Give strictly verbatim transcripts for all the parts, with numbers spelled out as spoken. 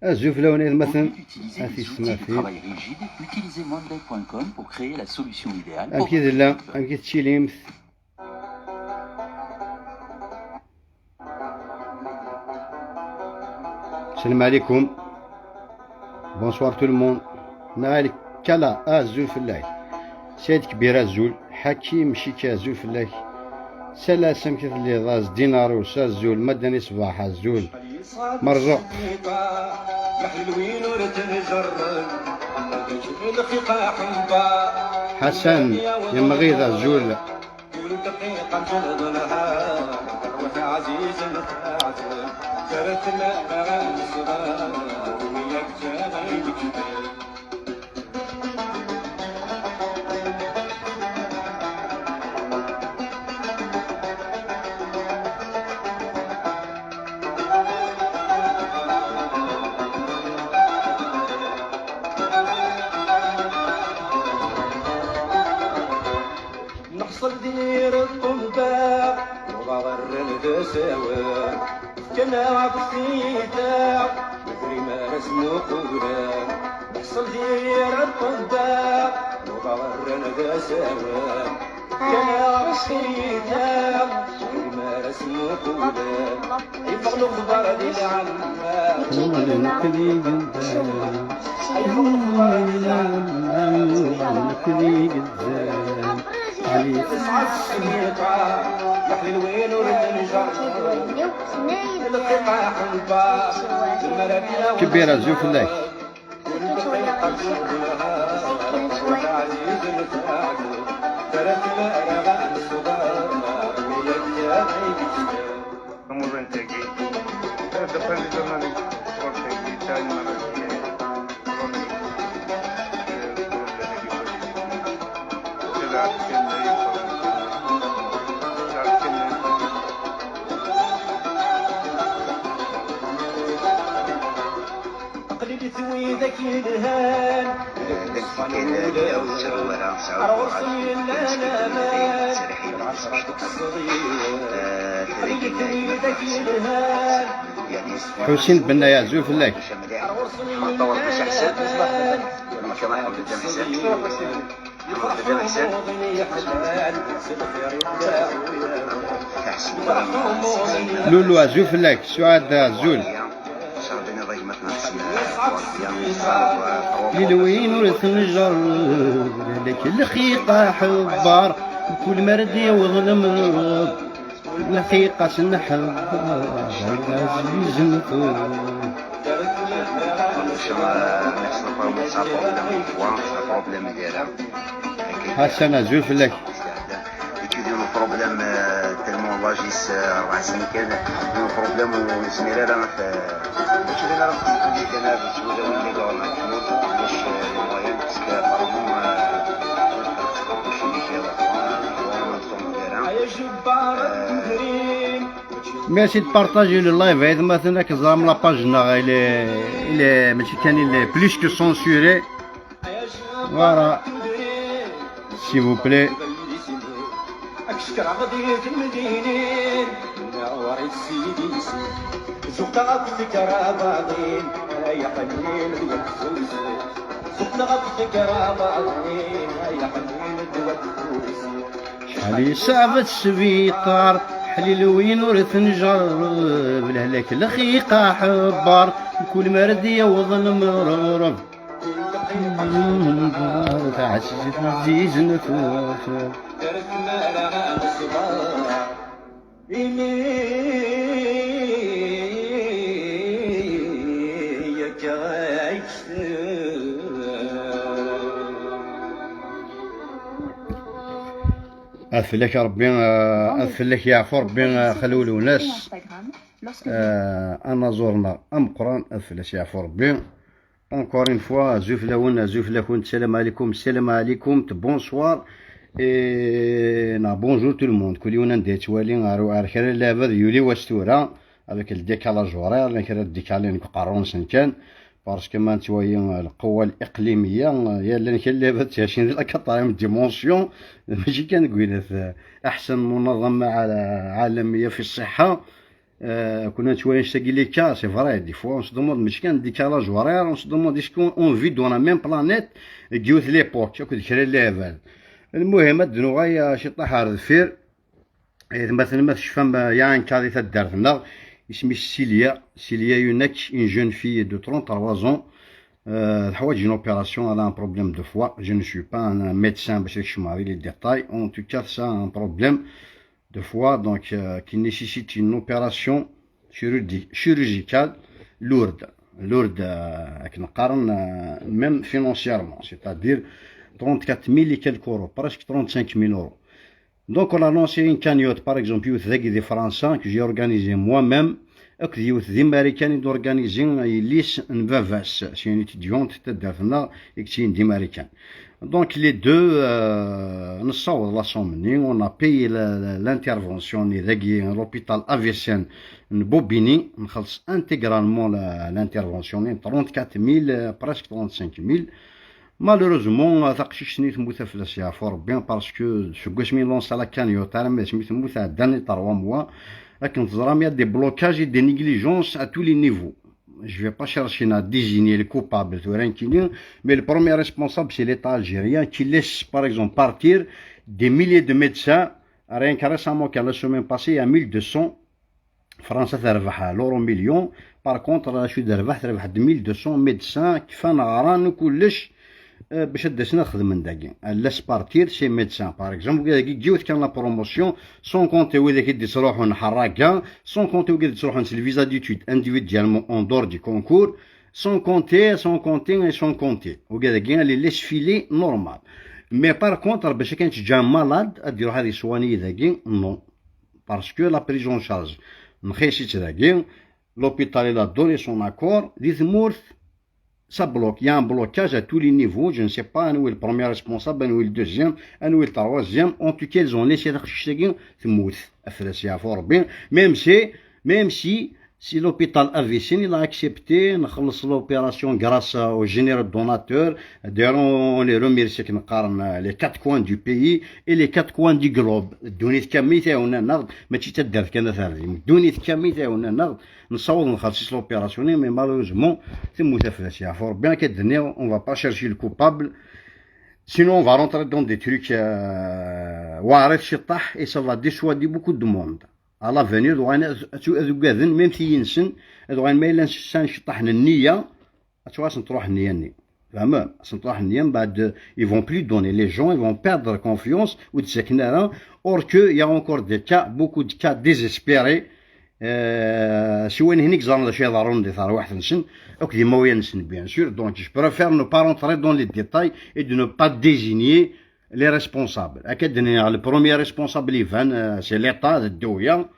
Azul fell-awen aytmaten. Utilisez les outils du travail rigide, utilisez monday point com pour créer la solution idéale. Amek i tella? Amek i tettilimt? Salam alaikum. Bonsoir tout le monde. Naɛel Kala, azul fell-ak. Saïd Kbir, azul. Ḥakim Cika, azul fell-ak. Salas, amek i telliḍ? Azdin Arus, azul. Madani Ṣbaḥ, azul. Merẓu. Ḥasan Yemɣid, azul. Nḥeṣṣel di yir ṭṭebba, uḍar rran d asawen. Fkan-aɣ ɣef tiyita, nezri mi ara smuqulen. Nḥeṣṣel di yir ṭṭebba, uḍar rran d asawen. Fkan-aɣ ɣef tiyita, nezri mi ara smuqulen. Yeffeɣ lexbar di lɛamma. Ur nekk d igeddan. Ur nekk d igeddan. Ɛli. Kbir, azul fell-ak. Tamuḍint-agi, ad d-afan di ẓerman deg tɣurt-agi, sɛan merra. Aql-i di twidak yelhan. Ḥusin Bennay, azul fell-ak. Lulu, azul fell-ak. Suɛad, azul. Lil win ur t-njerreb, lak lxiq aḥebbar, kul ma ara d-yaweḍ lemreb, lxiq as-nḥebbar, aziz nfud. Ḥasan, azul fell-ak. Étudiant le problème, euh, tellement l'âge, euh, rebɛa snin kan, le problème ur nezmir ara ad, euh, ur nezmir ara ad nexdem kan ad nessewdawen les grands maximum, ulac, euh, les moyens, parce que apparemment, euh, ur neqqic ara, ur neqqic ara. Merci de partager le live, aytmaten, ad k-teẓram la page-nneɣ, il est, il est, mačči kan, il est plus que censuré. Voilà. S'il vous plaît. Acḥal yeṣɛeb ttesbiṭar, ḥlil win ur t-njerreb, lehlak lxiq aḥebbar, kul ma ara d-yaweḍ lemreb. Tɛzizen tuɣ. Imi akka ay Ad fell-ak Rebbi, eh, ad fell-ak yeɛfu Rebbi, eh, Xalul Unas. Lorsque euh, anaẓur-nneɣ ameqqran, ad fell-as yeɛfu Rebbi. Encore une fois, azul fell-awen, azul fell-akent, salam ɛlikum, salam ɛlikum, bonsoir. Et na, bonjour tout le monde. Kul yiwen anda yettwali, ar, ar kra n leɛbad yuli wass tura, avec le décalage horaire, llan kra décalé deg uqerru-nsen kan, parce que ma nettwali lqewwa liqlimiya, ya llan kra n leɛbad ttɛicin di la quatrième dimension, mačči kan deg wilat, eh, أحسن منظمة عالمية في الصحة. Euh, كنا نتوالي نشتاق لي كا، c'est vrai, des fois on se demande, ماشي كان décalage horaire, on se demande est-ce qu'on vit dans la même planète, deg yiwet l'époque, akked kra n leɛbad. المهم, ad d-nuɣal, eh, ciṭṭaḥ ar deffir. Eh, مثلا, ma tecfam, eh, ya nkaḍ i taddart-nneɣ, isem-is Silya, Silya Yunek, une jeune fille de trente-trois ans. Euh, teḥwaǧ une opération, elle a un problème de foie. Je ne suis pas un médecin, باش نكشم على les détails. En tout cas, c'est un problème de foie, donc, euh, qui nécessite une opération chirurgi-, chirurgicale lourde, lourde, euh, akken qqaren, euh, même financièrement, c'est-à-dire trente-quatre mille et quelques euros, presque trente-cinq mille euros. Donc, on a lancé une cagnotte, par exemple, yiwet dagi di Fransa, que j'ai organisé moi-même, akked yiwet di Marikan i d-organizi yelli-s n baba-s, c'est une étudiante n taddart-nneɣ i yettilin di Marikan. Donc, les deux, euh, nessaweḍ la somme-nni, on a payé la, la, l'intervention-nni dagi, l'hôpital A V C n Bobigny, nxelleṣ intégralement la, l'intervention-nni, trente-quatre mille, euh, presque trente-cinq mille. Malheureusement, taqcict-nni temmut, ad fell-as yeɛfu Rebbi, parce que seg wasmi i lansa la cagnotte armi d asmi temmut, ɛeddan les trois mois. Akken teẓram, il y a des blocages et des négligences à tous les niveaux. Je vais pas chercher à désigner les coupables tura nekkini, mais le premier responsable, c'est l'État algérien qui laisse, par exemple, partir des milliers de médecins. Rien que récemment, quand la semaine passée, il y a mille deux cents, Fransa terbeḥ l'euro million. Par contre, acu terbeḥ? Terbeḥ-d mille deux cents médecins, kfan, ɣran kullec, eh, bac ad d-asen ad xedmen dagi. Laisse partir ces médecins, par exemple, wigi dagi yiwet kan la promotion, sans compter widak i d-ittruḥun ḥerraga, sans compter wigi d-ittruḥun s le visa d'études individuellement en dehors du concours, sans compter, sans compter et sans compter. Wigi dagi, elle les laisse filer normal. Mais par contre, bac akken teǧǧa malade, ad d-iruḥ ad yeswani dagi, non. Parce que la prise en charge nxis-itt dagi, l'hôpital, il a donné son accord, di tmurt, ça bloque. Il y a un blocage à tous les niveaux. Je ne sais pas anwa le premier responsable, anwa le deuxième, anwa le troisième. En tout cas, ils ont laissé taqcict-agi temmut. Ad fell-as yeɛfu Rebbi. Même si, même si, si l'hôpital A V C, il a accepté, nxelleṣ l'opération grâce au généreux donateur. D'ailleurs, on les remercie, akken qqaren, les quatre coins du pays et les quatre coins du globe. Ddunit kammi tɛawen-aneɣ-d, mačči d taddart kan At Ɛebdin. Ddunit kammi tɛawen-aneɣ-d, nessaweḍ nxelleṣ-itt l'opération-nni, mais malheureusement, temmut, ad fell-as yeɛfu Rebbi. Akka d-nniɣ, on va pas chercher le coupable. Sinon, on va rentrer dans des trucs, euh, weɛrit ciṭṭaḥ, et ça va dissuader beaucoup de monde. À l'avenir, ad uɣalen ad, ad, ad ugaden, même tiyi-nsen, ad uɣalen ma yella sɛan ciṭṭaḥ n nniya, ad tuɣal asen-truḥ nniya-nni. Tfehmem? Asen-truḥ nniya, mbeɛd, ils vont plus donner. Les gens, ils vont perdre confiance, ur d-ttaken ara. Or que, il y a encore des cas, beaucoup de cas désespérés. Euh, siwa nehni i yeẓran d acu iḍerrun di terwiḥt-nsen, akked imawlan-nsen, bien sûr. Donc, je préfère ne pas rentrer dans les détails et de ne pas désigner les responsables. Akka d-nniɣ, le premier responsable iban, euh, c'est l'État, d ddewla,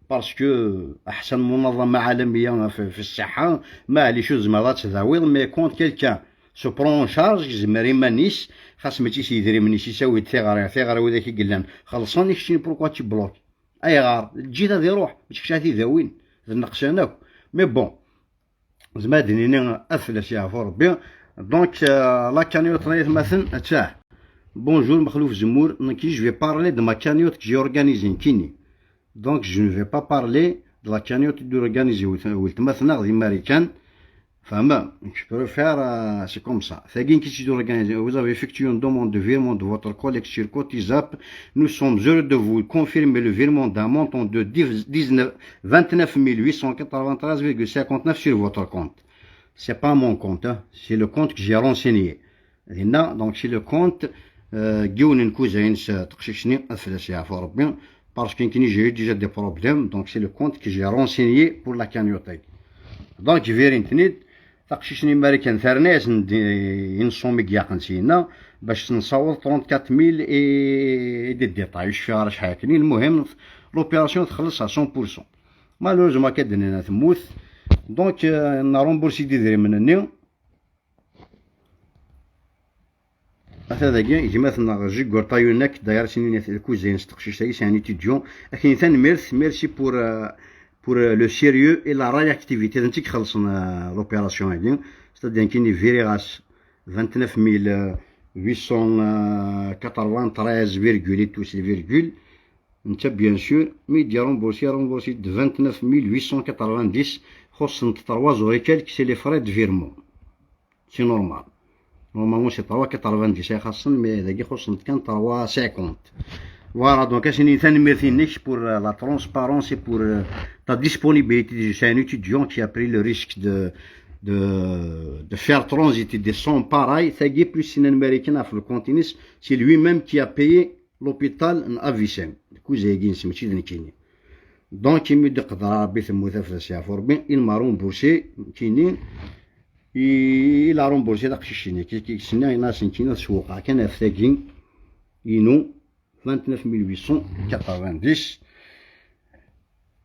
parce que أحسن منظمة عالمية في, في الصحة, maɛlic ur tezmireḍ ad tdawiḍ, mais quand quelqu'un se prend en charge, yezmer iman-is, xas mačči s yidrimen-is, isawi-d tiɣri, tiɣri widak i yellan, xellṣen i keččini, pourquoi tu bloques? Ayɣer? Ǧǧiɣ ad iruḥ, mačči kečč ad t-idawin, d nneqsan akk. Mais bon, nezmer ad d-nini ad fell-as yeɛfu Rebbi. Donc, euh, la cagnotte n aytmaten, attah. Bonjour, Mexluf Zemmour. Donc, je vais parler de ma cagnotte que j'ai organisée, nekkini. Donc, je ne vais pas parler de la cagnotte d'organiser weltma-tneɣ di Marikan. Tfehmem? Je préfère, euh, c'est comme ça. Tagi nekkini i tt-id-organiser. Vous avez effectué une demande de virement de votre collecte sur Cotisap. Nous sommes heureux de vous confirmer le virement d'un montant de dix-neuf, vingt-neuf mille huit cent quatre-vingt-treize virgule cinquante-neuf sur votre compte. C'est pas mon compte, hein. C'est le compte que j'ai renseigné. Dinna, donc, c'est le compte, euh, n yiwen n cousin-ines, euh, taqcict-nni, ad fell-as yeɛfu Rebbi, parce que nekkini, j'ai eu déjà des problèmes, donc c'est le compte que j'ai renseigné pour la cagnotte. Donc, virent-ten-id, taqcict-nni Marikan, terna-yasen-d, euh, une somme i ilaqen syenna, bac nessaweḍ trente-quatre mille et, et des détails, ur cfiɣ ara acḥal akken. المهم, l'opération txelleṣ à cent pour cent. Malheureusement, akka d-nnan temmut. Donc, euh, neremboursi-d idrimen-nni. Ata dagi, gma-tneɣ Jigurta Yunek, d'ailleurs, sinin lkuzin s teqcict-agi, c'est un étudiant. Akin tanemmirt, merci pour, euh, pour, euh, le sérieux et la réactivité. D netta i ixellṣen, euh, l'opération-agi. C'est-à-dire, kini viriɣ-as vingt-neuf mille huit cent quatre-vingt-treize virgule et tout, c'est virgule. Netta, bien sûr, mi d-iremboursi, iremboursi de vingt-neuf mille huit cent quatre-vingt-dix, xuṣṣen-t trois euros et quelques, c'est les frais de virement. C'est normal. Normalement, c'est trois quatre-vingt-dix ay xaṣṣen, mais dagi xuṣṣen-t kan trois cinquante. Voilà, donc, ass-nni, tanemmirt-inek pour, euh, la transparence et pour, euh, ta disponibilité. C'est un étudiant qui a pris le risque de, de, de faire transiter des sommes pareilles. Tagi, plus c'est un Américain, le continent, c'est lui-même qui a payé l'hôpital n Avicenne. Kuzaygi n Semci d nekkini. Donc, imi d-qedreɣ Rebbi temmut afras yeɛfu Rebbi, il m'a remboursé, nekkini, il a remboursé taqcict-nni. Ki, ki, senna, yenna-as nekkini ad sewwqeɣ kan ɣef tagi, inu, vingt-neuf mille huit cent quatre-vingt-dix.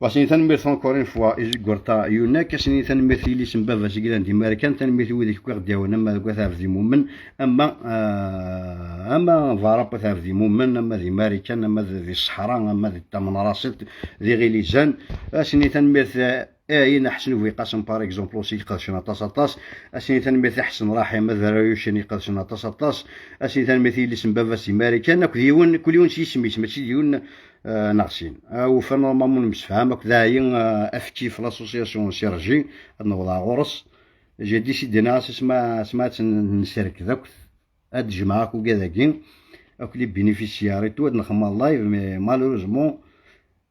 Ass-nni tanemmirt encore une fois i Jigurta Yunek, ass-nni tanemmirt i yelli-s n baba-s i yellan di Marikan, tanemmirt i wid akk i ɣ-d-yawin, ama deg At Ɛebdi Mumen, ama, euh, ama berra n At Ɛebdi Mumen, ama di Marikan, ama di, di ṣṣeḥra, ama di Tamenraṣit, di Ɣilizan. Ass-nni tanemmirt, euh, i Ɛli Ḥsen Buqasem, par exemple, aussi, iqedcen aṭas, aṭas. Ass-nni tanemmirt i Ḥsen Raḥim, ad ara yucen iqedcen aṭas, aṭas. Ass-nni tanemmirt i yelli-s n baba-s di Marikan, akked yiwen, kul yiwen s yisem-is, mačči d yiwen, euh, neɣ sin. Euh, ufan normalement nemsefham akked Ɛli, euh, Afkif, l'association Sergi, ad newweḍ ɣer ɣur-s. J'ai décidé neɣ asma, asma ad tt-n-, nesserked akk, ad d-jemɛeɣ akk ugad-agi, akk les bénéficiaires et tout, ad nexdem en live, mais malheureusement,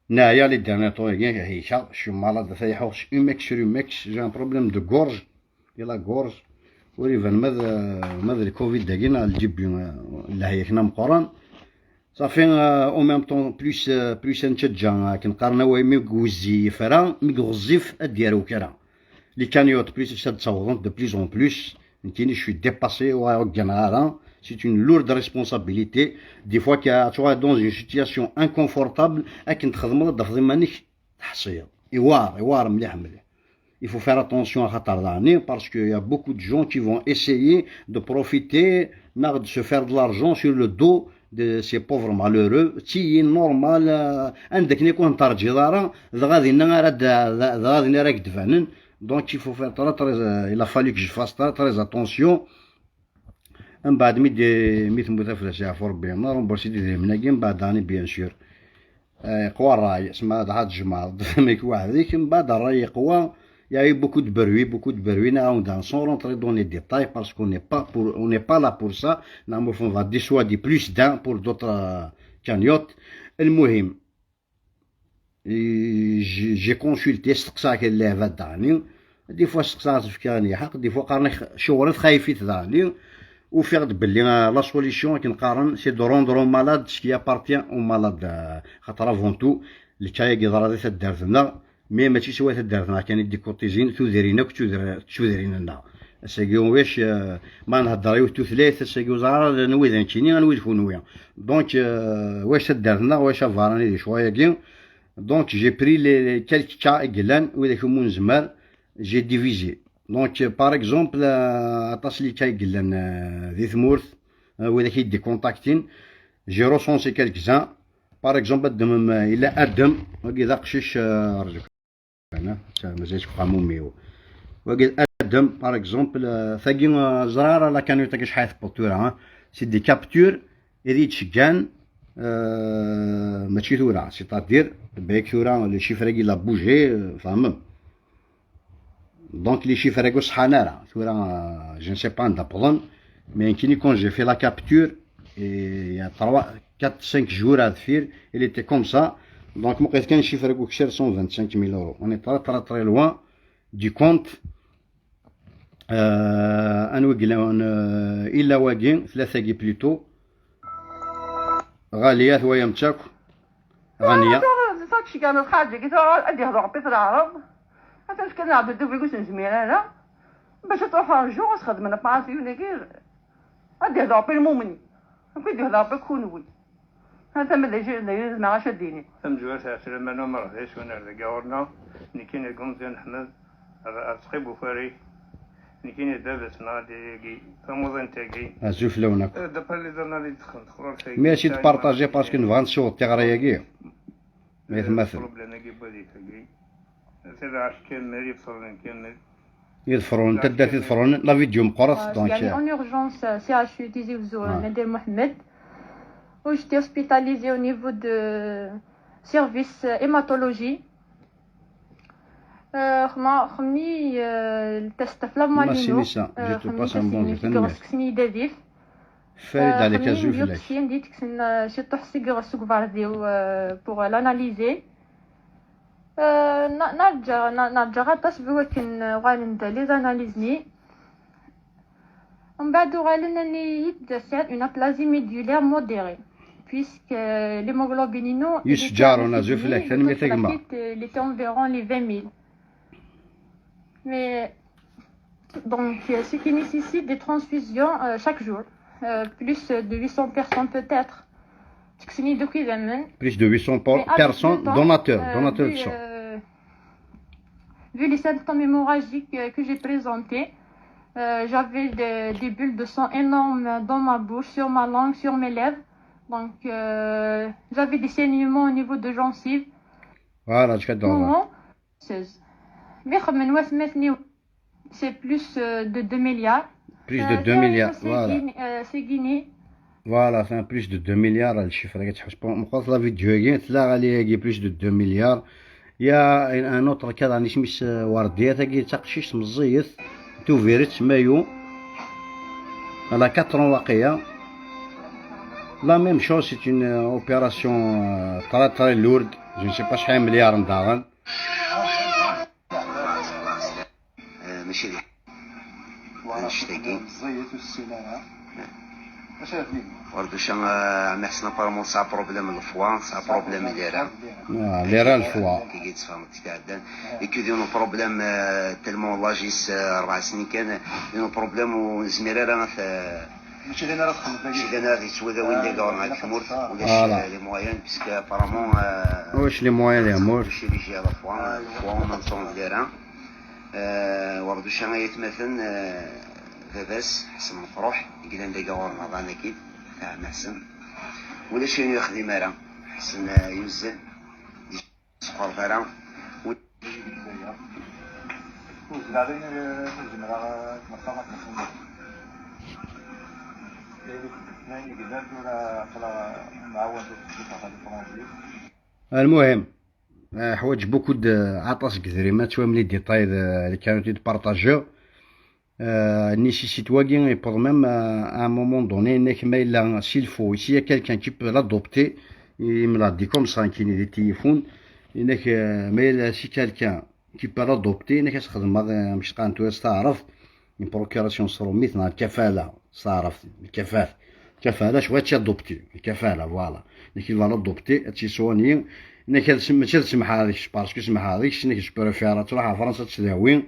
neɛya les derniers temps-agi, hika, je suis malade, ata yeḥuɣ s umex sur umex, j'ai un problème de gorge, de la gorge. Ur iban ma d, ma d le covid-agi neɣ le début, euh, lehyakna meqqren. Safi, euh, en même temps, plus, euh, plus ad nettaǧǧa, euh, akken qqaren away, mi yewzi yefra, mi ɣezzif ad d-yarew kra. Les cagnottes, plus ad ttawḍent de plus en plus. Nekkini, je suis dépassé, ur ɛugganeɣ ara. C'est une lourde responsabilité. Des fois, tu es dans une situation inconfortable, akken txedmeḍ ad d-tafeḍ iman-ik teḥṣiḍ. Iwar, iwar mliḥ, mliḥ. Il faut faire attention à xaṭer daɣni, parce qu'il y a beaucoup de gens qui vont essayer de profiter, neɣ de se faire de l'argent sur le dos de ces pauvres malheureux. C'est normal, euh, anda akken i ken-terǧiḍ ara, dɣa dinna ara d-, dɣa dinna ara k-d-banen. Donc, il faut faire très, très, euh, il a fallu que je fasse très, très attention. Mbeɛd mi d-, mi temmut afras yeɛfu Rebbi, ma remboursi-d idrimen-agi, mbeɛd daɣni, bien sûr. Eh, yeqwa ṛṛay, sma dɣa tjemɛeḍ-d amek weḥd-k, mbeɛd ṛṛay yeqwa, il y a eu beaucoup de bruit, beaucoup de bruit, neɣ on, sans rentrer dans les détails, parce qu'on n'est pas pour, on n'est pas là pour ça, neɣ ma on va dissuader plus d'un pour d'autres, euh, cagnottes. Lmuhim, j'ai, j'ai consulté, steqsaɣ kan lɛibad daɣni, des fois steqsaɣ tefka-aɣ-n lḥeqq, des fois qqaren-ak cewret xayfit daɣni, ufiɣ-d belli, euh, la solution akken qqaren, c'est de rendre au malade ce qui appartient au malade, euh, xaṭer avant tout, le cas-agi yeḍra di taddart-nneɣ, mais mačči s wa taddart-nneɣ kan i d-ikutizin, tudrin akk d tudr-, d tudrin-nneɣ. Ass-agi, wic, euh, ma nhedder yiwet tutlayt, ass-agi ur ẓriɣ ara anwi d nekkini, anwi d kunwi. Donc, euh, wac taddart-nneɣ, wac aberrani di ccɣel-agi. Donc, j'ai pris les, les quelques cas i yellan, widak umi nezmer, j'ai divisé. Donc, euh, par exemple, euh, aṭas n les cas i yellan, euh, di tmurt, euh, widak i d-ikontaktin, j'ai recensé quelques-uns. Par exemple, ad d-, euh, yella Adem, wagi d aqcic, euh, rǧu. Ana, ça, mazal deg uxxam umi-w. Wagi d Adem, par exemple, euh, tagi, euh, ẓriɣ ara la cagnotte-agi acḥal tewweḍ tura, hein. C'est des captures, i d-yettceggan, euh, mačči tura, c'est-à-dire, bek tura, le chiffre-agi la bougé, euh, tfehmem. Donc, les chiffres-agi ur ṣeḥḥan ara. Tura, euh, je ne sais pas anda wwḍen, mais nekkini, quand j'ai fait la capture, et il y a trois, quatre, cinq jours à faire, il était comme ça. Donc, ma qed kan chiffre-agi ukessar cent vingt-cinq mille euros. On est très, très, très loin du compte. Euh, anwa i yellan, euh, illa wagi, tlata-agi plutôt. Ɣaliya, twalamt akk. Ɣaniya. Tura, tura, tura, ad yehder Rebbi s leɛrab. Atan fkan-aɣ-d ddub i ur s-nezmir ara. Bac ad truḥ rju, ad s-xedmen aparasyun-agi. Ad yehder Rebbi lmumen. Akk i d-yehder Rebbi kunwi. Ata ma d acu d acu nezmer acu ad d-yini. Tamezwarut ɣef lamana merḍis win ar dagi ɣur-neɣ, nekkini deg umzun ḥmed, ar tqib ufarik, nekkini d baba-tneɣ dagi, tamuḍint-agi. Azul fell-awen akk. Eh, d'après les analyses dexlent xur-k. Mi as-id-partager parce que nebɣa ad nsiweḍ tiɣri-agi. Ma yetmaten. Problème-agi n wadif-agi. Tadaɛct kamel, iḍefren kamel. Iḍefren, taddart iḍefren, la vidéo meqqret, donc. J'étais en urgence, euh, C H U Tizi Ouzou, Nadir Mohamed, où j'étais hospitalisée au niveau de service, euh, hématologie. Euh, خما خمني، euh, le test في la maline. Machine ça, je te passe un bonjour. Farid عليك, azul fell-ak. Farid عليك, azul fell-ak. Biopsie, dit que c'est une, euh, surtout c'est que c'est que pour l'analyser. نرجع نرجع غطاس بوكن وغالن les analyses ني. ومن بعد وغالن اني يتدسر une aplasie médullaire modérée, puisque l'hémoglobine يسجارون زوج في الاكثر من ثقمه. Il était environ les vingt mille. Mais donc, euh, ce qui nécessite des transfusions, euh, chaque jour, euh, plus de huit cents personnes peut-être. Plus de huit cents personnes, donateurs, donateurs de sang. Vu les symptômes hémorragiques, euh, que j'ai présentés, euh, j'avais des, des bulles de sang énormes dans ma bouche, sur ma langue, sur mes lèvres. Donc, euh, j'avais des saignements au niveau de gencives. Voilà, jusqu'à dans. Mais خمن واش ماتني. C'est plus, euh, de deux milliards. Plus de deux milliards, voilà. C'est Guinée. Voilà, c'est plus de deux milliards, le chiffre. Meqqret la vidéo-agi, tla ɣali-agi, plus de deux milliards. Il y a un autre cas, عندي سميت وردية, tagi d taqcict meẓẓiyet, tubiret, mayu. Elle a quatre ans واقيلا. La même chose, c'est une, euh, opération, euh, très, très lourde. Je ne sais pas شحال مليار داغن. آه، ماشي دي. نشتكي. وردوشة، آه، عمي حسن apparemment سا بروبليم الفوا، سا بروبليم ليرا. آه، ليرا الفوا. كي جيت فهمت كاع. يكو دينو بروبليم، آه، تلمون لاجيس، آه، أربع سنين كان. دينو بروبليم ونزمير راه في ماشي لنا راه تخدم داك. ماشي لنا راه يتسوى ذا وين داك غير مع الكمور. ولاش لي مويان بيسك ابارامون. واش لي مويان يا مور؟ شي بيجي على فوا فوا ما نصون ديرها. آه، وردو شان يتمثل، آه، باباس حسن مفروح يقدر داك غير رمضان اكيد. تاع محسن ولا شي يخدم راه حسن، آه، يوزن. سقور فارا. المهم، آه، حوايج beaucoup de عطاس قدري ما توام les détails de les كانوا تيتبارطاجيو. آه، nécessite wagi يبوض même, آه، à un moment donné, إنك ما إلا s'il faut, s'il y a quelqu'un qui peut l'adopter, il me l'a dit comme ça, كاين des téléphones, إنك, آه، ما إلا si quelqu'un qui peut l'adopter, إنك تخدم هذا مش قانتو يستعرف, une procuration صرو ميتنا الكفالة, استعرف الكفالة, الكفالة شوية adopter, الكفالة, voilà. إنك il va l'adopter, هادشي soigner, إنك هاد السم-، ماشي هاد السمحة هذيك, parce que السمحة هذيك, إنك je préfère تروح على فرنسا تسداوي,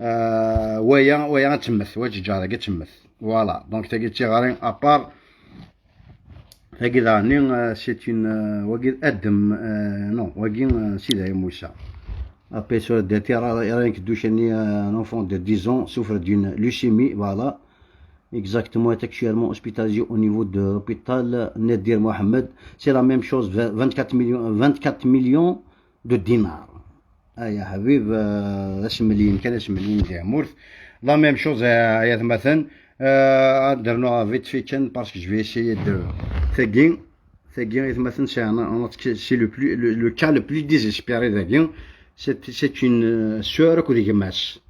آه، ويا، ويا غتمت، ويا تجارة غتمت. Voilà. Donc تاكي تيغاري ابار. تاكي داني، آه، c'est une, آه، واكي ادم، آه، non، واكي، آه، سيدي موسى. Après sur la D T, راه، راه كدوش اني، آه، un enfant de dix ans souffre d'une leucémie, voilà. Exactement, est actuellement hospitalisé au niveau de l'hôpital Nadir Mohamed. C'est la même chose, vingt-quatre millions, vingt-quatre millions de dinars. ايا حبيب، آه، اسملين كان اسملين دي مورث. La même chose, آه، يا ثمثن. آه، درنا vite fait كان parce que je vais essayer de تاكي. تاكي يا ثمثن, c'est un, un, c'est le plus, le, le cas le plus désespéré داكي. C'est, c'est une, آه، sœur كو ديك ماس.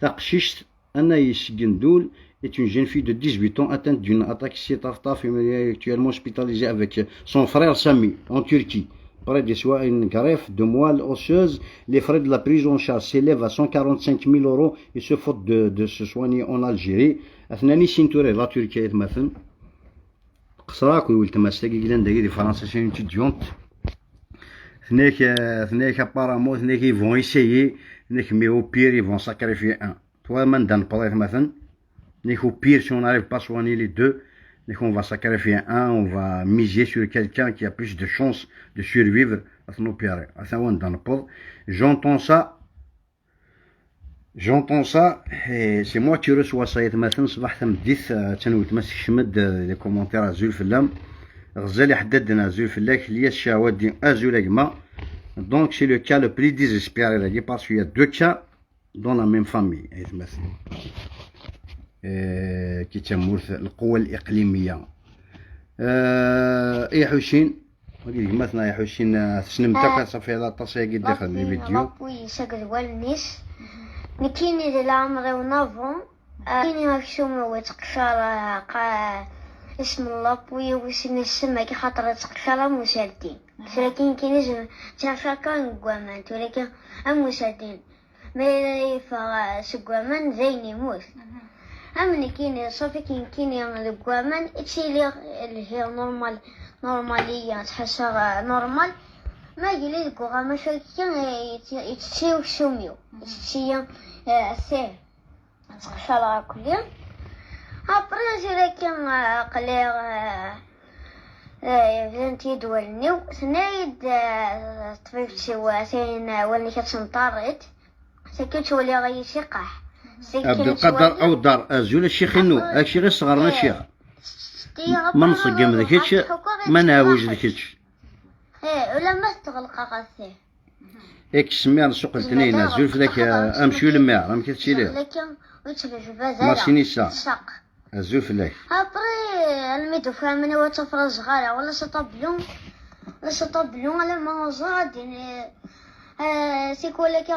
Taqcict, Anaïs Gendoul, est une jeune fille de dix-huit ans atteinte d'une attaque céphale, actuellement hospitalisée avec son frère Sami en Turquie. Après des soins, une greffe de moelle osseuse, les frais de la prise en charge s'élèvent à cent quarante-cinq mille euros et se faute de, de se soigner en Algérie. Atnani sinture la Turquie, Qesra akked weltma-s tagi yellan dagi di Fransa, c'est une étudiante. Tenna-k, euh, tenna-k apparemment, tenna-k ils vont essayer, tenna-k mais au pire ils vont sacrifier un. Toi, man dan pray maten, tenna-k au pire si on n'arrive pas à soigner les deux, Donc on va sacrifier un, on va miser sur quelqu'un qui a plus de chances de survivre à son opérer. À ça, on donne pas. J'entends ça. J'entends ça. Et c'est moi qui reçois ça. Yetmaten, ṣbeḥ tameddit, euh, atan weltma tekcem-d, euh, les commentaires, azul fell-am. Ɣzal Iḥeddaden, azul fell-ak. Lyas Cawadi, azul a gma. Donc c'est le cas le plus désespéré, là, parce qu'il y a deux cas dans la même famille, aytmaten. Euh, كي تمورث القوى الإقليمية. Euh, إي حسين، وليد ما ثنا يا حسين، آه، تسلم آه. تاك صافي على طاسة قد دخل لي فيديو. لابوي يسقد والنيس. نكيني دي العمر ونافون. آه، كيني هاك شومة ويتقشر، آه، قا-، اسم لابوي وسمي السمك خاطر يتقشر مسالتين. لكن كاين زعما تاع شاكا نقوامنت، ولكن أم مسالتين. ما يفغ سقوامان زين يموت. أم نكيني صافي كي نكيني لقوامان تشيلي اللي هي نورمال، نورمالية تحسها نورمال. ما يجي لي لقوغا ما شوي كي يت-، يتشيو شوميو. يتشيو، آه، سيه. تخشى لها كليا. أبري جي لكن، آه، قلي، آه، آه، بنتي دولني وثنايد، آه، طبيبتي وثين، آه، ولي كتنطريت. سكت ولي غيشي قاح. سكت عبد القادر ولي أو دار أزول الشيخ إنو، أكشي غير صغرنا إيه. الشيخ. ما نصقم ذكيتش، ما نعاوج ذكيتش. إيه، ولا ما تغلق غثيه. إيك السمير سوق الاثنين، أزول فداك، آه، أمشي لما، راه ما كتشيلي. لكن ويتبع البازالة. ماشي نسا. الشق. أزول فلاك. أبري، الميدو فهمني وتفرج غالا، ولا سطبلون، ولا سطبلون، ولا ما زاد، يعني، آه، سيكو لك.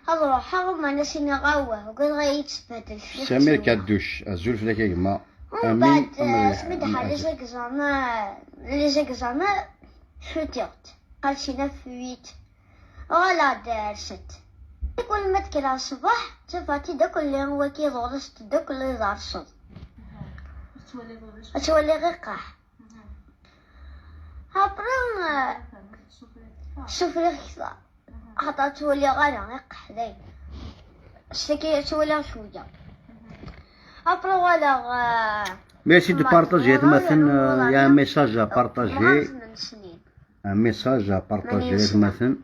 هذا روح، حرم أنا سيني غاوة، وقال غير يتسبدل. سمير كادوش، أزول فلاك يا جماعة. ومن بعد، آه، سميت حاجة زي زعما، لي زي زعما، شو تيغت. قال شي نفويت. ولا دارست. كل ما تكلها الصباح، تفاتي داك اللي هو كي ضرست، داك اللي ضرست. تولي غير قاح. أبري، شوف لي كيفاه. خاطر تولي غير قاح دايما. شتي كي تولي شوية. أبري ولا غ-، Merci de partager, يا تمثل، يا message à partager. من سنين. Un message à partager, يا تمثل.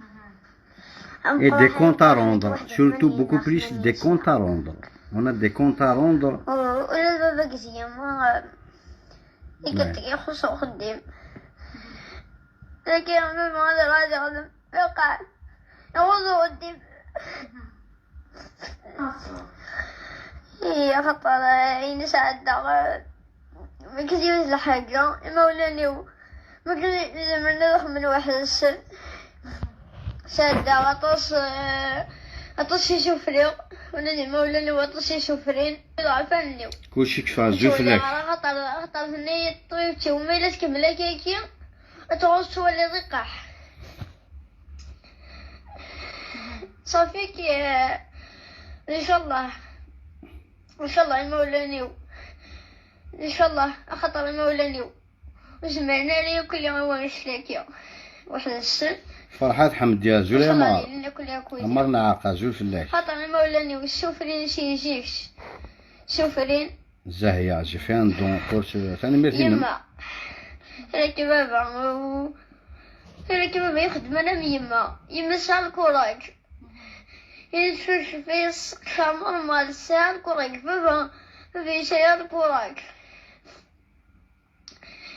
Et des comptes à rendre, surtout beaucoup plus des comptes à rendre. On a des comptes à rendre. ولا بابا كزيام، ما يقدر يخصو خدام. لكن ماما غادي، غادي يخدم. يوقع. يخصو خدام. إيه، خاطر عين سعد ما كتجيبش الحاجة، إما ولا نيو. ما كنت زعما نروح من واحد السن. سادة عطاس، آه، عطاس يسوفري. ولا ديما ولا نيو عطاس يسوفرين. ضعفان نيو. كلشي كيف عزوز شوية لك. على خاطر، خاطر هني طويبتي وما إلا تكمل هكاكي. تعوز تولي ضيقاح. صافي كي، آه، إن شاء الله. إن شاء الله يمولانيو. إن شاء الله، أخاطر يمولانيو. وزمرنا لي كل يوم هو مشلاكيو. واحد السن. فرحات حمد يا زول يا مار. لنا كل يوم كويس. عمرنا عاقة زول فلاك. خاطر يمولانيو، السفرين شي يجيش. سفرين. زاهية، جي فين دون كورس، ثاني ميرتين. يما. راكي بابا، و-، راكي بابا يخدم أنا من يما. يما ساعة الكوراج. يشوف في السقف نورمال، ساعة الكوراج. بابا، بابا يسير الكوراج.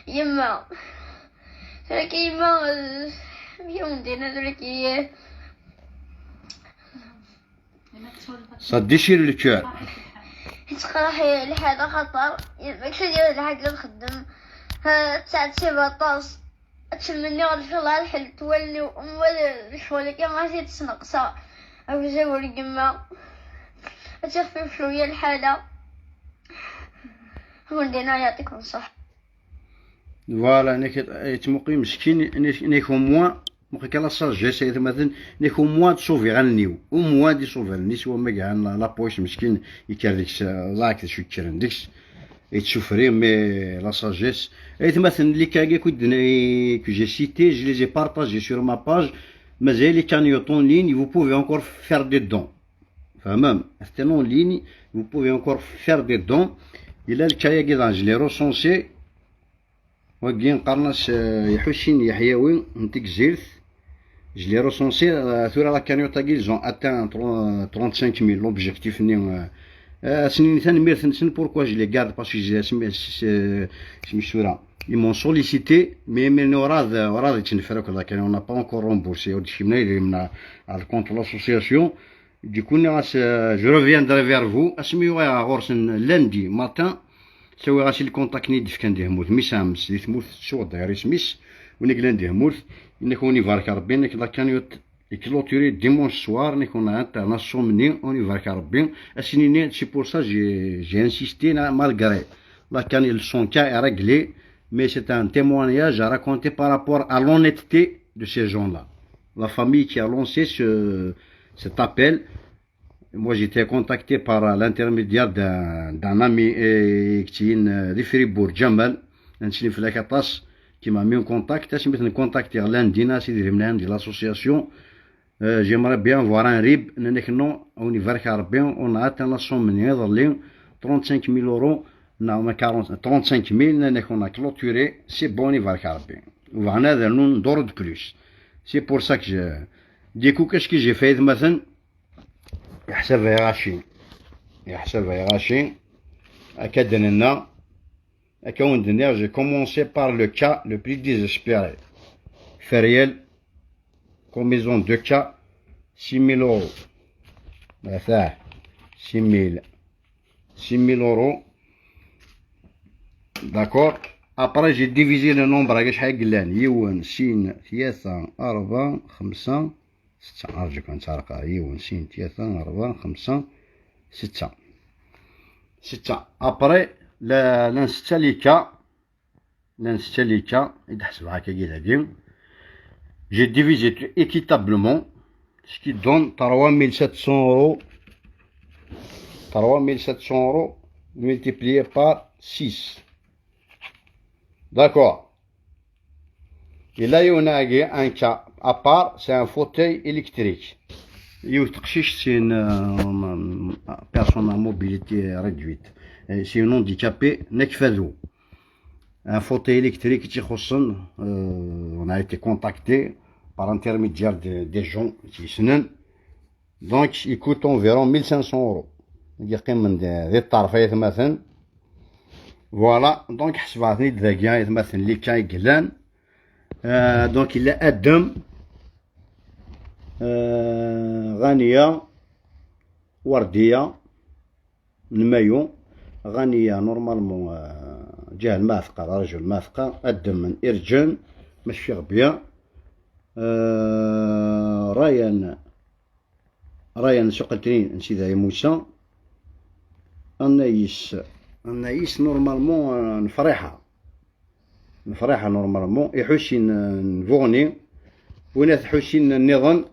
يما. راكي يما، يوم دينا راكي. Ça déchire le cœur. تقرحي لحالة خطر، ماكش دير الحاجة نخدم. ها، تسعة سبعطاش. تسمني غير شغل على الحل، تولي وأم ولا شغل كي غادي تسنقصا. أو زي ورقمة. تخفف شوية الحالة. ولدينا يعطيكم الصحة. Voilà, نيك يتمقي مسكين، نيك، نيك au moins، مقي كلا sagesse، يا مثلا، نيك au moins تصوفي غنيو، au moins دي صوفي غني، سوا ما كان لا، لا بوش مسكين، يكار ديك س-، لايك شو يكرن ديكس، يتسوفري، mais la sagesse. يا مثلا، les cas que j'ai cités, je les ai partagés sur ma page, مازال les cagnottes en ligne, vous pouvez encore faire des dons. فهمام؟ C'était en ligne, vous pouvez encore faire des dons. Yella le cas-agi, je l'ai recensé. Wagi qqaren-as, euh, Iḥusin Yeḥyawi n Tegzirt. Je l'ai recensé, euh, tura la cagnotte-agi, ils ont atteint trente-cinq mille, l'objectif-nni, euh, euh, asen-nini tanemmirt-nsen, pourquoi je les garde, parce que j'ai, asmi, asmi tura, ils m'ont sollicité, mais, mais ur ɛad, ur ɛad yettnefra akk la cagnotte, on n'a pas encore remboursé, ur d-kemmlen idrimen ar le compte de l'association. Du coup, nniɣ-as, euh, je reviendrai vers vous. Asmi uɣaleɣ ɣur-sen lundi matin, ttawiɣ-as i lkuntak-nni i d-fkan di tmurt, mi sɛams di tmurt, ttuɣ dayar isem-is, win i yellan di tmurt, inna-k win ibarek Rebbi, inna-k la cagnotte est clôturée dimanche soir, inna-k on a atteint la somme-nni, win ibarek Rebbi, asen-nini, c'est pour ça j'ai, j'ai insisté, là, malgré la cagnotte, son cas est réglé, mais c'est un témoignage à raconter par rapport à l'honnêteté de ces gens-là. La famille qui a lancé ce, cet appel, moi, j'étais contacté par l'intermédiaire d'un, d'un ami, euh, qui est, euh, de Fribourg, Jamal, un Siniflakatas, qui m'a mis en contact. Asmi ten-contacté lundi, nniɣ-as idrimen-a di l'association. Euh, j'aimerais bien voir un rib. Nnan-ak non, win ibarek Rebbi, on a atteint la somme-nni iḍelli, trente-cinq mille euros, non, mais quarante, trente-cinq mille, nnan-ak on a clôturé, c'est bon, win ibarek Rebbi. Bɣan ad rnun dur de plus. C'est pour ça que je, du coup, qu'est-ce que j'ai fait, aytmaten? Yeḥsab ay ɣaci. Yeḥsab ay ɣaci. Akka d-nenna. Akka wen-d-nniɣ, j'ai commencé par le cas le plus désespéré. Feriel, combinaison de cas, six mille euros. Ata, six mille. Six mille euros. D'accord. Après, j'ai divisé le nombre, ɣef acḥal i yellan. Yiwen, sin, tlata, rebɛa, xemsa, setta. Arǧu kan, ttɛerqeɣ. Yiwen, sin, tlata, rebɛa, xemsa, setta. Setta. Après, la, llan setta les cas. Llan setta les cas i d-ḥesbeɣ akkagi dagi. J'ai divisé tout équitablement, ce qui donne trois mille sept cents euros. Trois mille sept cents euros multiplié par six. D'accord. Il a eu un, un cas à part, c'est un fauteuil électrique. Yiwet teqcict, c'est une, euh, personne à mobilité réduite. Et c'est une handicapée, nekfado. Un fauteuil électrique, euh, on a été contacté par intermédiaire de, des gens qui sont. Donc, il coûte environ mille cinq cents euros. Yeqqimen di, di ṭṭerf, aytmaten. Voilà, donc ḥesbeɣ-ten-id dagi, aytmaten, les cas i yellan. Euh, donc, il a Adam, euh, Ghania, Wardia, n Mayu. Ghania, normalement, euh, جاه المعتقة، رجل المعتقة. Adam n Irǧen, ma cfiɣ bien. Euh, Ryan, Ryan Suqeltrin n Sidi Musa. Anayis, Anayis, normalement, euh, n Friḥa. N Friḥa, normalement. Iḥusin, euh, n Buɣni. Winat Ḥusin nniḍen,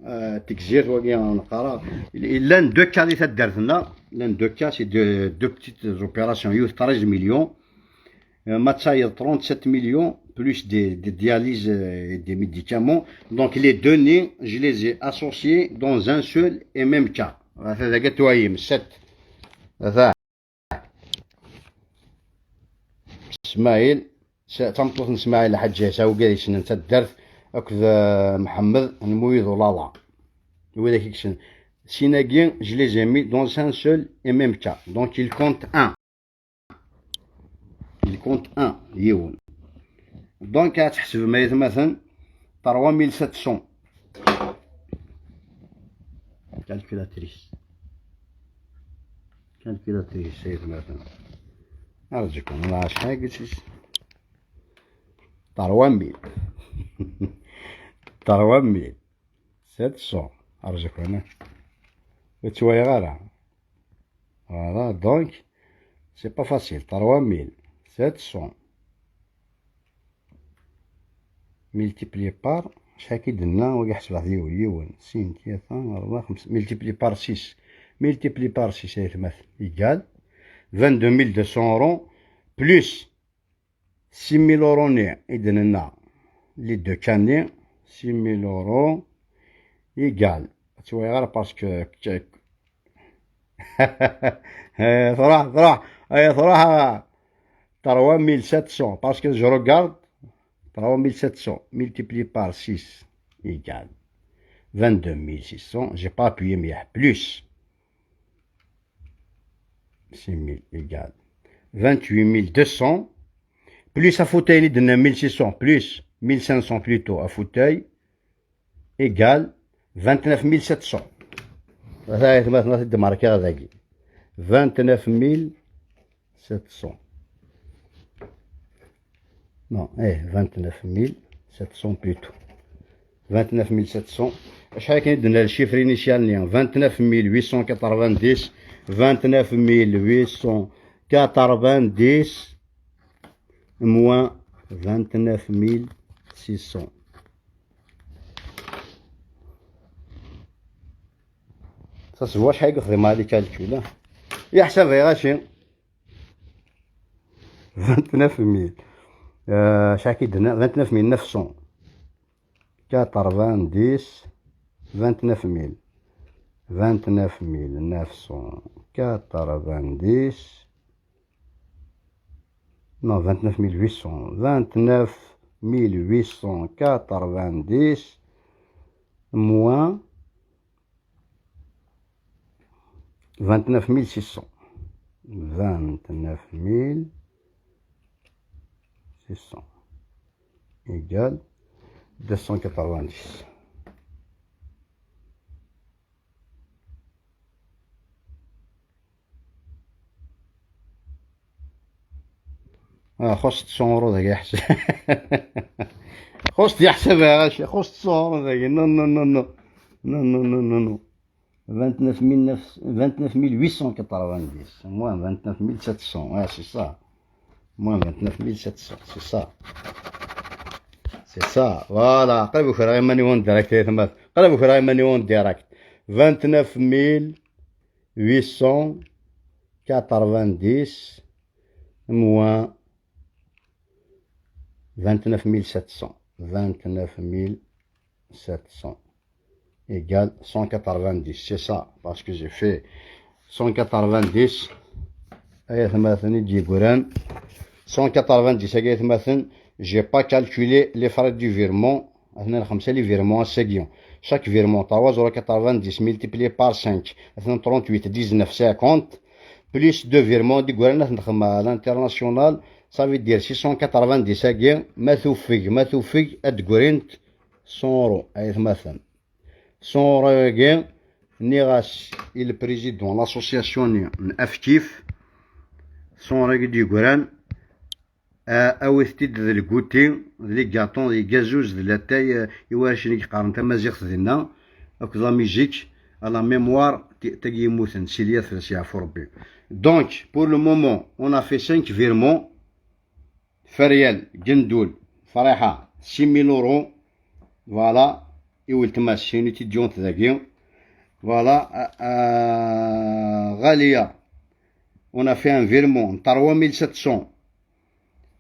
euh, Tegzirt, wagi neqqar. Llan deux cas di taddart-nneɣ. Llan deux cas, c'est deux, deux petites opérations. Yiwet treize millions. Euh, ma tayeḍ trente-sept millions, plus des, des dialyses, euh, et des médicaments. Donc les données, je les ai associées dans un seul et même cas. Ata dagi twayem, sept. Ata. Smaïl, s-, tameṭṭut n Smaïl Ḥaǧi Ɛisa, wigad yessnen taddart, akked, euh, Mḥemmed n Muyid Ulala. Widak i yessnen. Sin-agi, je les ai mis dans un seul et même cas. Donc, il compte un. Il compte un, yiwen. Donc, ad tḥesbem, ay atmaten, trois mille sept cents. Calculatrice. Calculatrice, ay atmaten. Arǧukum, la, acḥal i qis? Trois mille. Trois mille sept cents. Arǧukum. Ur ttwaliɣ ara. Voilà, donc, c'est pas facile. Trois mille sept cents multiplié par, acḥal i d-nenna, wagi ḥesbeɣ-t yiwen, yiwen, sin, tlata, rebɛa, xemsa, multiplié par six. Multiplié par six, ay atmaten, égal vingt-deux mille deux cents euros, plus six mille euros-nni i d-nenna, les deux cas-nni, six mille euros, égal. Ad ttwaliɣ ara parce que, eh, truḥ, truḥ. Ay, truḥ à trois mille sept cents, parce que je regarde, trois mille sept cents multiplié par six égale vingt-deux mille six cents. J'ai pas appuyé, mais plus six mille égale vingt-huit mille deux cents, plus afutay-nni d mille six cents, plus mille cinq cents plutôt afutay, égale vingt-neuf mille sept cents. Ata aytmaten, ad t-id-markiɣ dagi. Vingt-neuf mille sept cents. Non, eh, vingt-neuf mille sept cents plutôt. Vingt-neuf mille sept cents. Acḥal akken i d-nna le chiffre initial-nni? Vingt-neuf mille huit cent quatre-vingt-dix. Vingt-neuf mille huit cent quatre-vingt-dix moins vingt-neuf mille six cents. Ça se voit, acḥal i yexdem les calculs, hein. Yeḥseb ay ɣaci. Vingt-neuf mille. Euh, acḥal i d-nna? Vingt-neuf mille neuf cent quatre-vingt-dix. Vingt-neuf mille. Vingt-neuf mille neuf cent quatre-vingt-dix. Non, vingt-neuf mille huit cents. Vingt-neuf mille huit cent quatre-vingt-dix moins vingt-neuf mille six cents. Vingt-neuf mille six cents égale deux cent quatre-vingt-dix. Ah, خص cent euros dagi, yeḥseb. خص يحسب يا غاشي، خص cent euros dagi. Non, non, non, non. Non, non, non, non, non. Vingt-neuf mille neuf, vingt-neuf mille huit cent quatre-vingt-dix, moins vingt-neuf mille sept cents. Ouais, c'est ça. Moins vingt-neuf mille sept cents, c'est ça. C'est ça. Voilà. Qrib ukreɣ iman-iw en direct, ay atmaten. Qrib ukreɣ iman-iw en direct. Vingt-neuf mille huit cent quatre-vingt-dix moins vingt-neuf mille sept cents. Vingt-neuf mille sept cents égale cent quatre-vingt-dix. C'est ça, parce que j'ai fait cent quatre-vingt-dix. Ay atmaten, i d-yeggran. Cent quatre-vingt-dix, ay atmaten, j'ai pas calculé les frais du virement. Atnan xemsa les virements ass-agi. Chaque virement, trois euros quatre-vingt-dix multiplié par cinq, atnan trente-huit, dix-neuf, cinquante, plus deux virements d-yeggran ad t-nexdem à l'international, ça veut dire six cent quatre-vingt-dix-agi, ma tufeg, ma tufeg, ad d-ggrint cent euros, ay atmaten. Cent euros-agi, nniɣ-as i le président n l'association-nni n Afkif, cent euros-agi d-yeggran, ah, awit-t-id d lguti, d les gâteaux, d les gazous, d latay, ah, i warrac-nni i yeqqaren tamaziɣt dinna, akked la musique, à la mémoire, ti-, tagi yemmuten, Silya, ad fell-as yeɛfu Rebbi. Donc, pour le moment, on a fait cinq virements. Feryal Gendul, Fariḥa, six mille euros. Voilà. I weltma-s, une étudiante dagi. Voilà. Euh, euh, Ghalia, on a fait un virement de trois mille sept cents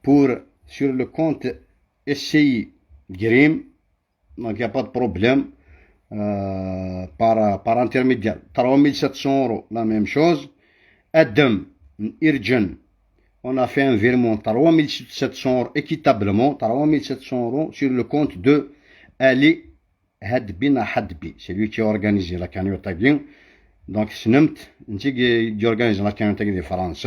pour, sur le compte S C I Grim. Donc, il n'y a pas de problème. Euh, par, par intermédiaire. Trois mille sept cents euros, la même chose. Adam Irgen, on a fait un virement trois mille sept cents euros équitablement, trois mille sept cents euros sur le compte de Ali Hadbi Hadbi. C'est lui qui a organisé la cagnotte. Donc, c'est lui qui organise la cagnotte de France.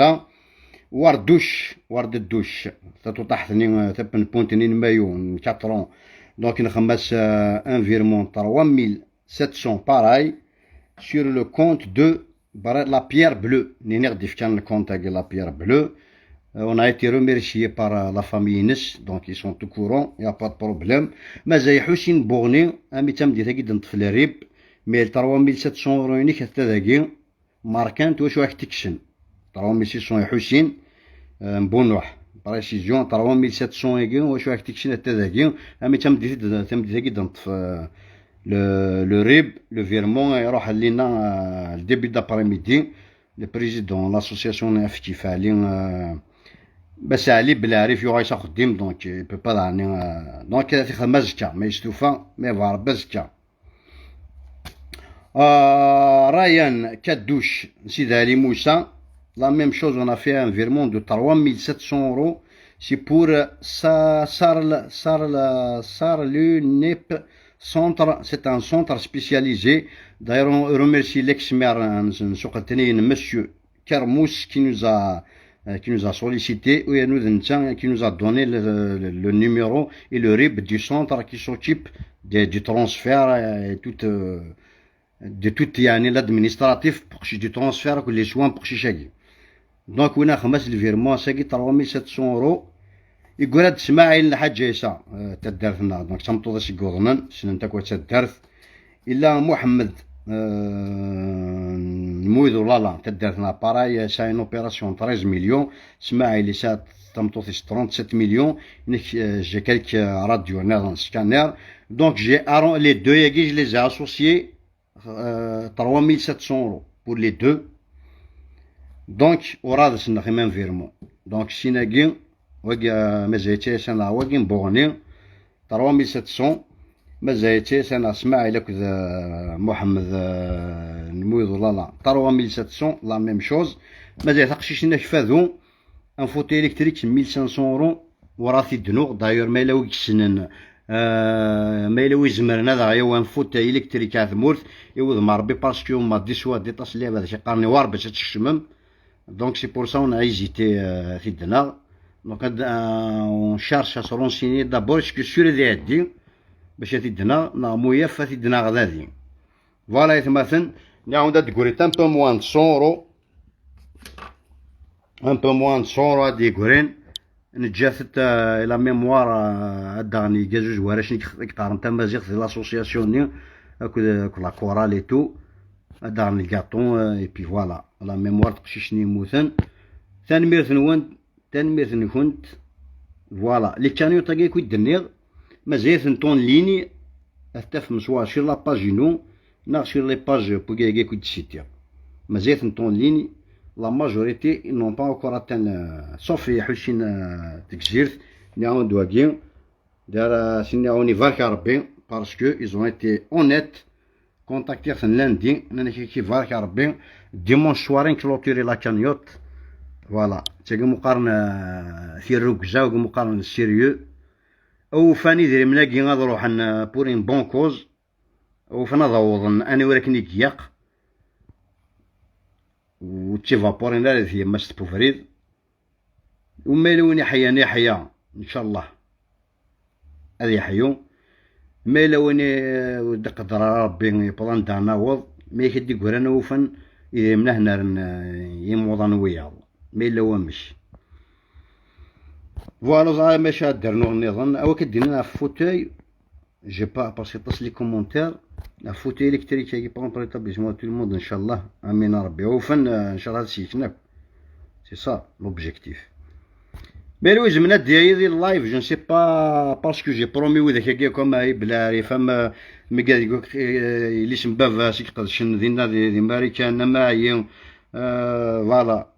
Wardouch, Wardouch, ça tout à fait, ça peut pas tenir maillot, quatre ans. Donc, il a un virement trois mille sept cents, pareil, sur le compte de la Pierre Bleue. Nini ɣ-d-ifkan le compte avec la Pierre Bleue. Euh, on a été remercié par, euh, la famille Ines, donc ils sont au courant, il n'y a pas de problème. Mais Hussein Bourni, un métier de guide de Flerib, mais le trois mille sept cents euros unique, c'est-à-dire, marquant, tu vois, je suis. Trois mille six cents Hussein, euh, Bounouh. Précision, trois mille sept cents agi, wa cwa ak-tekcen atta dagi, ami tameddit-agi d-neṭṭef, euh, le, le rib, le virement, iruḥ lina, euh, le début d'après-midi, le président de l'association Afkif Ali, euh, Bass Ali Belarif, yuɣ-as axeddim, donc, il peut pas donner, euh, donc, euh, tixdem azekka, ma yestufa, ma yebɣa Rebbi azekka. Euh, Ryan Kadouch, Sidi Ali Moussa, La même chose, on a fait un virement de trois mille sept cents euros. C'est pour, euh, Sa-, Sarl, Sarl, Sarlunep Centre. C'est un centre spécialisé. D'ailleurs, on remercie l'ex-maire, euh, Monsieur Kermous, qui nous a, euh, qui nous a sollicité, ou nous, qui nous a donné le, le- le numéro et le R I B du centre qui s'occupe des- du transfert, euh, et tout, euh, de tout, يعني, l'administratif pour que du transfert, que les soins pour chaque. Donc, on a خمس le virement, c'est trois mille sept cents euros. يقول هاد اسماعيل الحاج عيسى، آه، تاع الدار هنا. Donc, تمطوط سيقوضنا، سنن تاكو تاع الدار. إلا محمد، آه، مويد ولا لا، تاع الدار هنا. Pareil, c'est une opération treize millions. اسماعيل يسا تمطوط trente-sept millions. نك، آه، j'ai quelques radios, نظن scanner. Donc, j'ai arron-, les deux, ياكي، je les ai associés, euh, trois mille sept cents euros pour les deux. Donc, وراد سنخ même virement. Donc, سيناكي، وقا مزايتي سنة وقا بوغني، trois mille sept cents. مزايتي سنة اسماعيل أكد، آه، محمد، آه، نمويض ولا لا، trois mille sept cents, la même chose. مزايت أقشيش نكفاذو، un fauteuil électrique mille cinq cents euros. وراه تيدنوغ. D'ailleurs, ما إلا ويك السنن، آه، ما إلا ويزمرن هذا غيو un fauteuil électrique على ثمورت، يوض مع ربي، parce que ما دي سوا دي تصلي هذا شي قرني واربع تتشمم. Donc, c'est pour ça on a hésité, آه، تيدناغ. Donc, هاد، آه، on cherche à se renseigner d'abord, est-ce que sûr ذي هادي، باش تيدناغ، نا مويف تيدناغ ذادي. Voilà, يتمثل. نعاود تقولي un peu moins de cent euros. Un peu moins de cent euros هاد يقولين. نجات، آه، la mémoire، آه، هاد داغني كاع زوج وراش نك-، نكتار نتا مازيغ في l'association ني. أكو، أكو la chorale et tout. هاد داغني الكاطون، آه، et puis voilà. La mémoire تقشيشني موثن. ثانميرث نون، ثانميرث نكنت. Voilà. Les cagnottes أكي كوي دنيغ. مازال ثنتون ليني. أثتف مسوار شير la page نو. ناغ شير les pages بوكي كوي دسيتيغ. مازال ثنتون ليني. La majorité, ils n'ont pas encore atteint, euh, صوفي حسين، آه، تكزيرت. نعاود واقي. دار سيني عوني بارك ربي، parce que ils ont été honnêtes. Contacté lundi, نانا كي كي بارك ربي. Dimanche soir, clôturer la cagnotte. Voilà. تاقي مقارنة، آه، في الركزة، وقي مقارنة sérieux. أو فاني ذري مناقي غاد روحن، آه، pour une bonne cause. أو فانا ضوضن، أنا ولكن يقيق. وتيفابورين لا في ماس بوفريد. وما إلا وين يحيا، يحيا، إن شاء الله. هذا يحيو. ما إلا وين، آه، ود قدر ربي يبضان دانا وض، ما يكدي قرانا وفن، إذا منه نار ن-، يموضان وياض. ما إلا ومش. Voilà, زعما ماشي هاد درنوغ نظن. أو كدينا في فوتوي. J'ai pas, parce que تصل les commentaires. Un fauteuil électrique qui prend pour l'établissement tout le monde, إن شاء الله. آمين ربي. وفن، آه، إن شاء الله هاد الشيء يتناك. C'est ça, l'objectif. Mais oui, je me dis, le live, je ne sais pas, parce que j'ai promis, oui, de quelqu'un comme, euh, Iblari, femme, euh, mais gars, euh, il est une bave, c'est que je ne dis pas, des, des Américains, des Marocains, euh, voilà.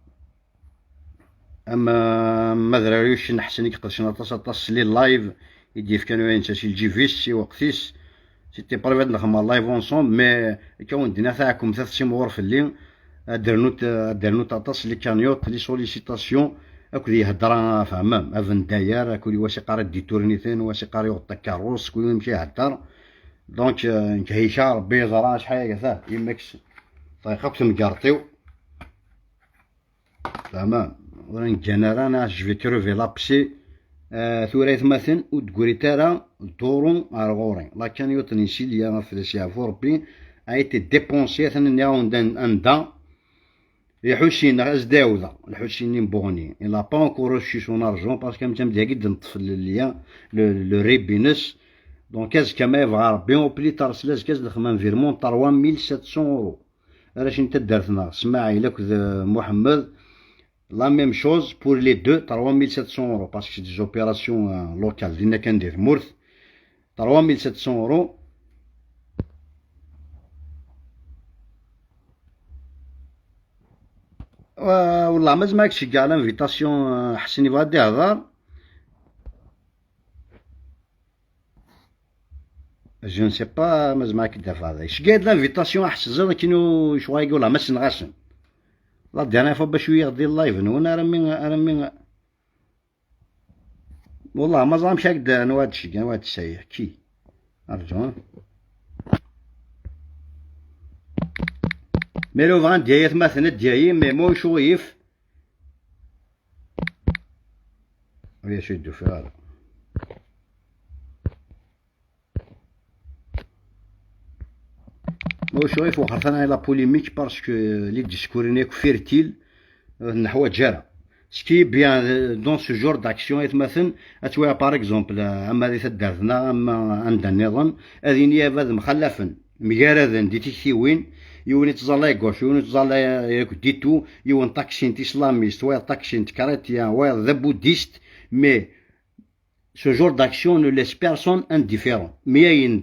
Ama ma d rariuc n ḥsen i iqedcen aṭas, aṭas s les live i d-yefkan wayen netta si lǧib-is, si lweqt-is. C'était prévu ad nexdem live ensemble, mais akka wen-d-nniɣ taɛkemt ad tessimɣur fell-i. Ad d-rnut, ad d-rnut aṭas les cagnottes, les sollicitations, akked yihedra, fehmem, abendayer, akked i wass iqqar ad d-iturniten, wass iqqar yuɣ-d takerrust, kul amek ihedder. Donc, euh, nekk hika, Rebbi yeẓra acḥal ay ata, yemma-k s-, ṭṭiq akk temgerṭ-iw. Tama, ur ngan ara, neɣ je vais crever l'abcès. Ah, tura aytmaten, ur d-grit ara, dduru ar ɣur-i. La cagnotte n Silya, ɣef d as-yeɛfu Rebbi, a été dépensée, atan nniɣ-awen-d an-, anda. Lḥusin, neɣ as-d-ɛawdeɣ, Lḥusin n Buɣni. Il a pas encore reçu son argent, parce que am-, am-, dagi d-neṭṭef le lien, le, le rib-ines. Donc, azekka ma yebɣa Rebbi, au plus tard, s lazekka, ad d-nexdem un virement n trois mille sept cents euros. Arrac n taddart-nneɣ, Smaɛil akked, euh, Muḥemmed, la même chose pour les deux, trois mille sept cents euros, parce que c'est des opérations, euh, locales, dinna kan di tmurt, trois mille sept cents euros. Wa-, والله ما زعما كتشجع l'invitation, euh, حسن يبغى يهضر. Je ne sais pas, mais زعما كي دافع هذا. اش قاعد l'invitation احس زاد كينو شويه يقول ما سنغاسن. La dernière fois bac wiyaɣ di live-nwen armi, armi, والله ما ẓer amek ad, anwa ad ceg, anwa ad ceg, ki. Arǧu, ha? Mais لو بغا نديها يا ثماثن نديها يا، mais مو شويف. ويا شو يدو فيها هذا؟ مو شويف وخاصة la polémique parce que les discours هناك fertile. نحو جارة. Ce qui est bien, euh, dans ce genre d'action, يتمثل, أتويا, par exemple, euh, أما ذي تدارتنا، أما عند النظام، أذين يابد مخلفا، مجاردن دي تكتيوين، يوني تزالي غوش، يوني تزالي ياك ديتو، يون تاكسين إسلاميست، ويا تاكسين كريتيان، ويا ذا بوديست، mais ce genre d'action ne laisse personne indifférent. Mais il y a une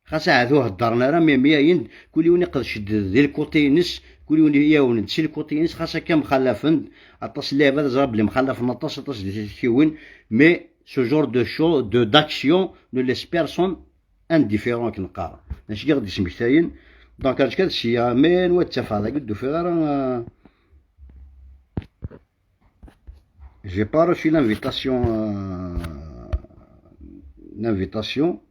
خاص ahat ur heddren ara, mais myayen-d, kul yiwen iqdec-d di lkuṭi-ines, kul yiwen yawen-d si lkuṭi-ines, xas akka mxalafen-d, aṭas n lɛibad ẓra belli mxalafen aṭas, aṭas di tiktiwin, mais ce genre de choses, de, d'action ne laisse personne indifférent, akken qqaren. Acu i ɣ-d-ismektayen, donc, acu kan sya, mais anwa ttafeɣ dagi, ur d-ufiɣ ara, euh, J'ai pas reçu l'invitation, euh, l'invitation.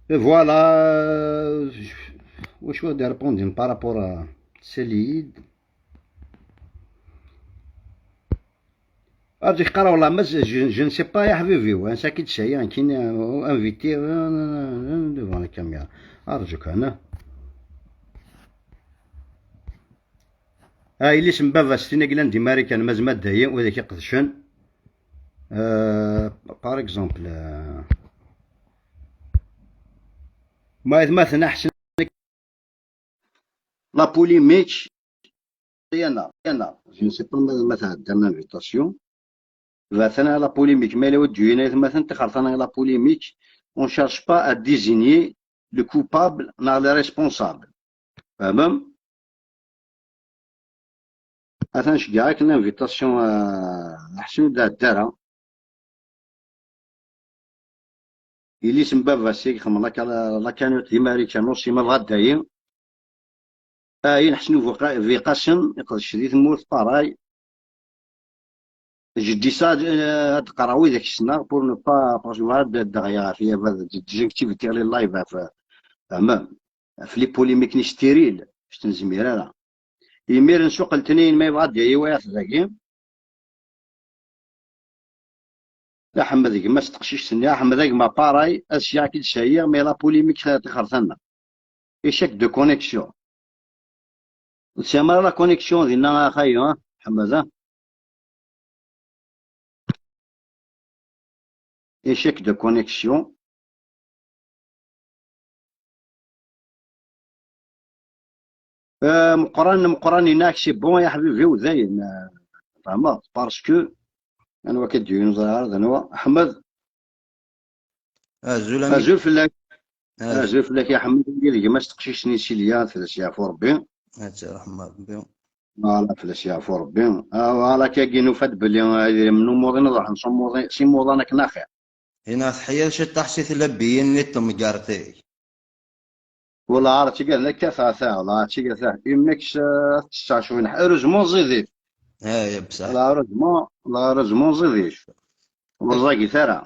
Et voilà, euh, واش هو داير ريبوندي par rapport à Saïd. Arǧu qqareɣ والله, mais je, je ne sais pas يا حبيبي, وين ساكي تسعي, كاين invité, euh, devant la caméra. أرجوك أنا. Ah, yelli-s n baba-s, tin i yellan di Marikan, mazma d ayi, wid i k-iqedcen. Euh, par exemple, euh, ma aytmaten aḥsen la polémique, yana, yana, je ne sais pas ma, ma tɛedda l'invitation. Bɛet-aneɣ la polémique, ma yella ur d-yuyin aytmaten, tixret-aneɣ la polémique. On cherche pas à désigner le coupable neɣ le responsable. Fehmem? Atan ceggeɛ-ak l'invitation, euh, aḥsen ur d-ɛedda ara. Yelli-s n baba-s i ixedmen la, la cagnotte di Marikan, aussi ma bɣa dayi. Ayen ḥsen ubuqa-, biqasen, iqdec di tmurt, pareil. Je dis ça, euh, ad qqareɣ widak ssneɣ, pour ne pas, parce que ad d-, d-, ɣef yabad, des activités les live, ɣef, fehmem, ɣef les polémiques-nni stériles, ur s-nezmir ara. Imiren suq letniyen ma yebɣa ad d-yawi wayeḍ dagi. Aḥmed gma-s teqcict-nni, Aḥmed a gma pareil, ad syaɣ-k-id sɛiɣ, mais la polémique tixret-aneɣ. Échec de connexion. Ur tesɛim ara la connexion dinna a xayi, ha? Ḥmed, ha? Échec de connexion. Euh, Meqqran, Meqqran yenna-ak c'est bon, ya ḥbibi, u dayen. Euh, fehmeɣ, parce que, anwa akka d-yuɣen ẓriɣ ara d anwa. Ḥmed. Azul, amek? Azul fell-ak. Azul. Azul fell-ak, ya Ḥmed, anda i d gma-s teqcict-nni Silya, fell-as yeɛfu Rebbi. Ad tt-yerḥem Rebbi. Voilà, fell-as yeɛfu Rebbi. Ah, voilà, kagi nufa-d belli, ah, idrimen n umuḍin ad ruḥen s umuḍin, s imuḍan akken axir. Hina teḥya ciṭṭaḥ si tlabbiyin-nni n temgerṭ-ik. Wala ɛad tigad nekkat ata, wala ɛad tigad ata. Imnek s-, tettɛacwin. Heureusement ẓidit. Aya, bṣaḥ. Wala heureusement, wala heureusement ẓidit. Ur ẓagit ara.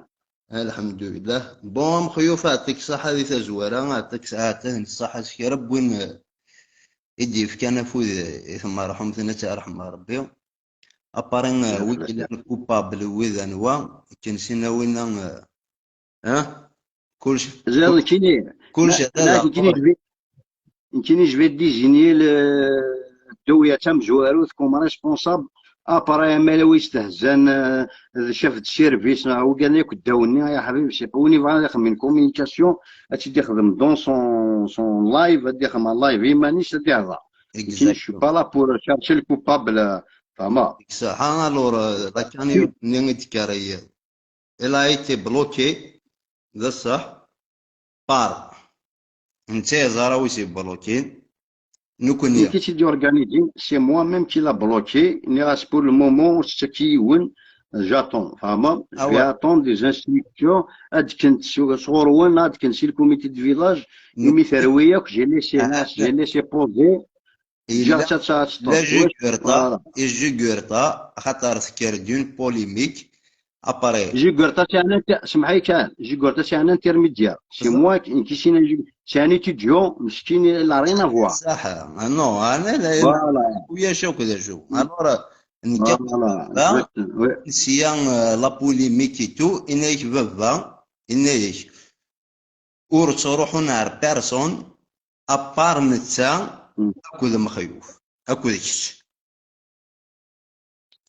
Alḥemdulillah. Bon, amexyuf, ɛṭik ṣṣaḥa di tazwara, ɛṭik s-, ɛṭik ṣṣaḥa s kra n win, eh, i d-yefkan afud, eh, i tmerḥumt-nni, ad tt-yerḥem Rebbi. Apari, eh, wi yellan coupable, wid anwa, akken sin awin-a, eh, eh, kulc, Ziɣ kul-, nekkini, kulc na-, ata d na-, nekkini aɣur. Je vais, nekkini je vais désigner le, ddewya tamezwarut comme responsable, après ma yella wi yestehzan, eh, d chef de service, neɣ wi yellan akk ddaw-nni, ya ḥbib, c'est pas win yebɣan ad ixdem une communication, ad tt-id-ixdem dans son, son live, ad ixdem un live iman-is, ad ihder. Nekkini, je suis pas là pour chercher le coupable, eh, fehmeḍ. Ṣaḥa, alors, eh, la cagnotte-nni i d-tekker, eh, elle a été bloquée, d ṣṣeḥ, par netta yeẓra wi s-yeblokin, nekkni. Nekk i tt-id-yurganizin, c'est moi-même qui l'a bloqué, nniɣ-as pour le moment ur tettak i yiwen, J'attends, fehmeḍ? Je vais attendre des instructions. Ad d-kkent s-, sɣur-wen, ad d-kkent si le comité de village, imi terwi akk, j'ai laissé, j'ai laissé poser. Ǧǧiɣ-tt ad tt-teṭṭef. La Jugurtha, voilà. I Jugurtha, axaṭer tekker-d une polémique. Après. Jugurtha, c'est un inter-, semḥ-iyi kan, Jugurtha, c'est un intermédiaire. C'est moi qui, qui signe, c'est un étudiant, meskin, il a rien à voir. Saḥa. Ah non, ah, la, la, voilà. Ulac akk d acu. Alors, nekk, voilà, exactement, oui. Sya, euh, la polémique et tout, yenna-yak baba, yenna-yak, ur ttruḥun ar personne, à part netta akked Mexyuf, akked kečč.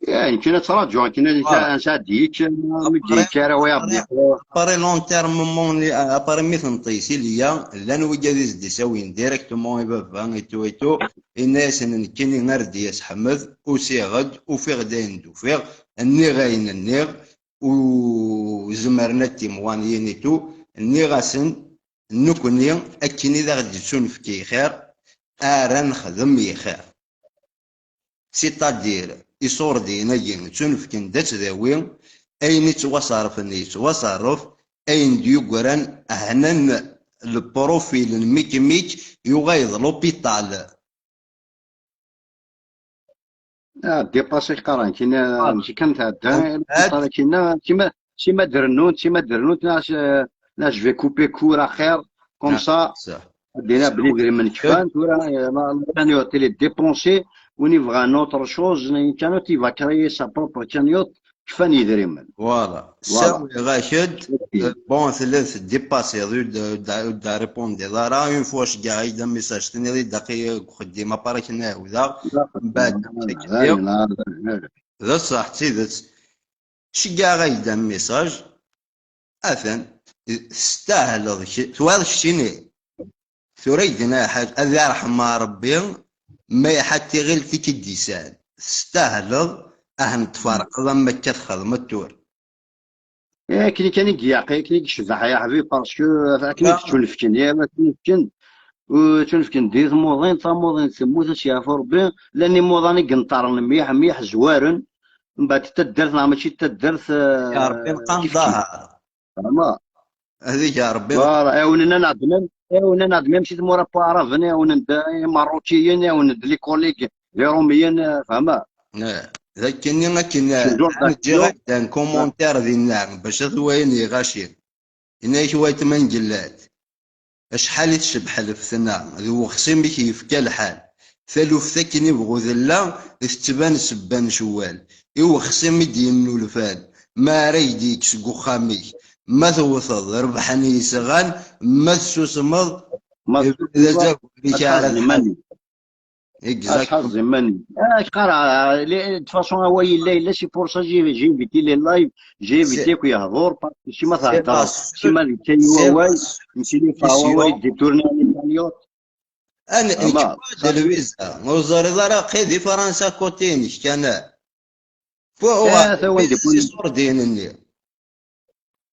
Ya, nekk la ttṛaǧuɣ, nekk la, ah, ansa ad d-yečč, mi d-yečč ara wa yaɣ-d-yeqqur. Après l'enterrement, après mi tenṭi Silya, llan wigad i s-d-isawin directement i baba, et tout, et tout. Yenna-yasen, nekkini ar d-yas Ḥmed, usiɣ-d, ufiɣ-d ayen d-ufiɣ, nniɣ ayen nniɣ, ur zemren ad ttimwanyin et tout, nniɣ-asen, nekkni, akken i d aɣ-d-yettunefk i xir, ara nexdem i xir. C'est-à-dire, iṣurdiyen-agi ttunefken-d ad tdawi, ayen ittwaṣerfen yettwaṣerref, ayen d-yugran hnan le profil n Mikmik yuɣal d l'hôpital. Ah, dépassé qqaren, kina, mačči kan tɛedda, kina, sima, sima d-rennunt, sima d-rennunt, neɣ, neɣ je vais couper court axir, comme ça, ad d-iniɣ belli idrimen kfan, tura, eh, ma, ma kan yuɣ télé dépensé, win yebɣan autre chose, une cagnotte, il va créer sa propre cagnotte, kfan yidrimen. Voilà. Voilà. Sawiɣ-ak-d, euh, bon, telliḍ teddipasiḍ, ur d-, ur d-, ur d-répondez ara. Une fois ceggeɣ-ak-d amessage, tenniḍ-iyi-d aql-i deg uxeddim, après akken ɛawdeɣ, mbeɛd d ṣṣeḥ d tidet. Ceggeɣ-ak-d amessage, atan, testahleḍ, ke-, twalaḍ keččini. Tura i d-yenna Ḥaǧ, ad irḥem Ṛebbi, ma iḥa tiɣilt i k-id-isan. Testahleḍ, ah, n tferqeḍ am akka txedmeḍ tura. Eh, akken kan i yeɛqi, akken i yecbeḥ, ya ḥbib, parce que akken i ttunefken, ya ma ttunefken, uh, ttunefken di tmuḍin, tamuḍin temmut, ad s-yeɛfu Ṛebbi, llan imuḍan i yenṭaren mliḥ, mliḥ, zwaren, mbeɛd taddart neɣ mačči d taddart, eh, ya Ṛebbi, nqam kifkif. Ḍaher. Fehmeḍ? Ad ig Ṛebbi. Voilà, ɛiwnen ad nɛedmen, ɛiwnen ad nɛedmen si tmura n Waɛraben, ɛiwnen-d Imeṛṛukiyen, ɛiwnen-d les collègues d Iṛumiyen, eh, fehmeḍ? Eh, d akkenni akken, eh, ǧǧiɣ-ak-d un commentaire dinna, bac ad t-wayen iɣaci. Yenna-yak wayt ma ngellat. Acḥal i tcebbeḥ lefetna, d wexsim i k-yefka lḥal. Taluft akken i bɣu tella, tettban sebba n cewwal. I wexsim i d-yennulfan, ma ara k-d-yekk seg uxxam-ik, ma tewteḍ, rebḥen yesɣan, ma tessusmeḍ, d azagur-ik ara tḥal. Exactement. Ad tḥazeḍ iman-im. Ah, qqareɣ, ah, les, de toute façon, awal yella, yella, c'est pour ça j'ai, j'ai évité les lives, j'ai évité akk yehḍur, parce que si ma theddreḍ, si ma d-yettan wawal, nekkini ɣef wawal i d-détourner les cagnottes. Ah, nekk d lwiza, ur ẓriḍ ara, qqi di Fransa côté-inek kan. Pour, ah, tawan des points. Iṣurdiyen-nni.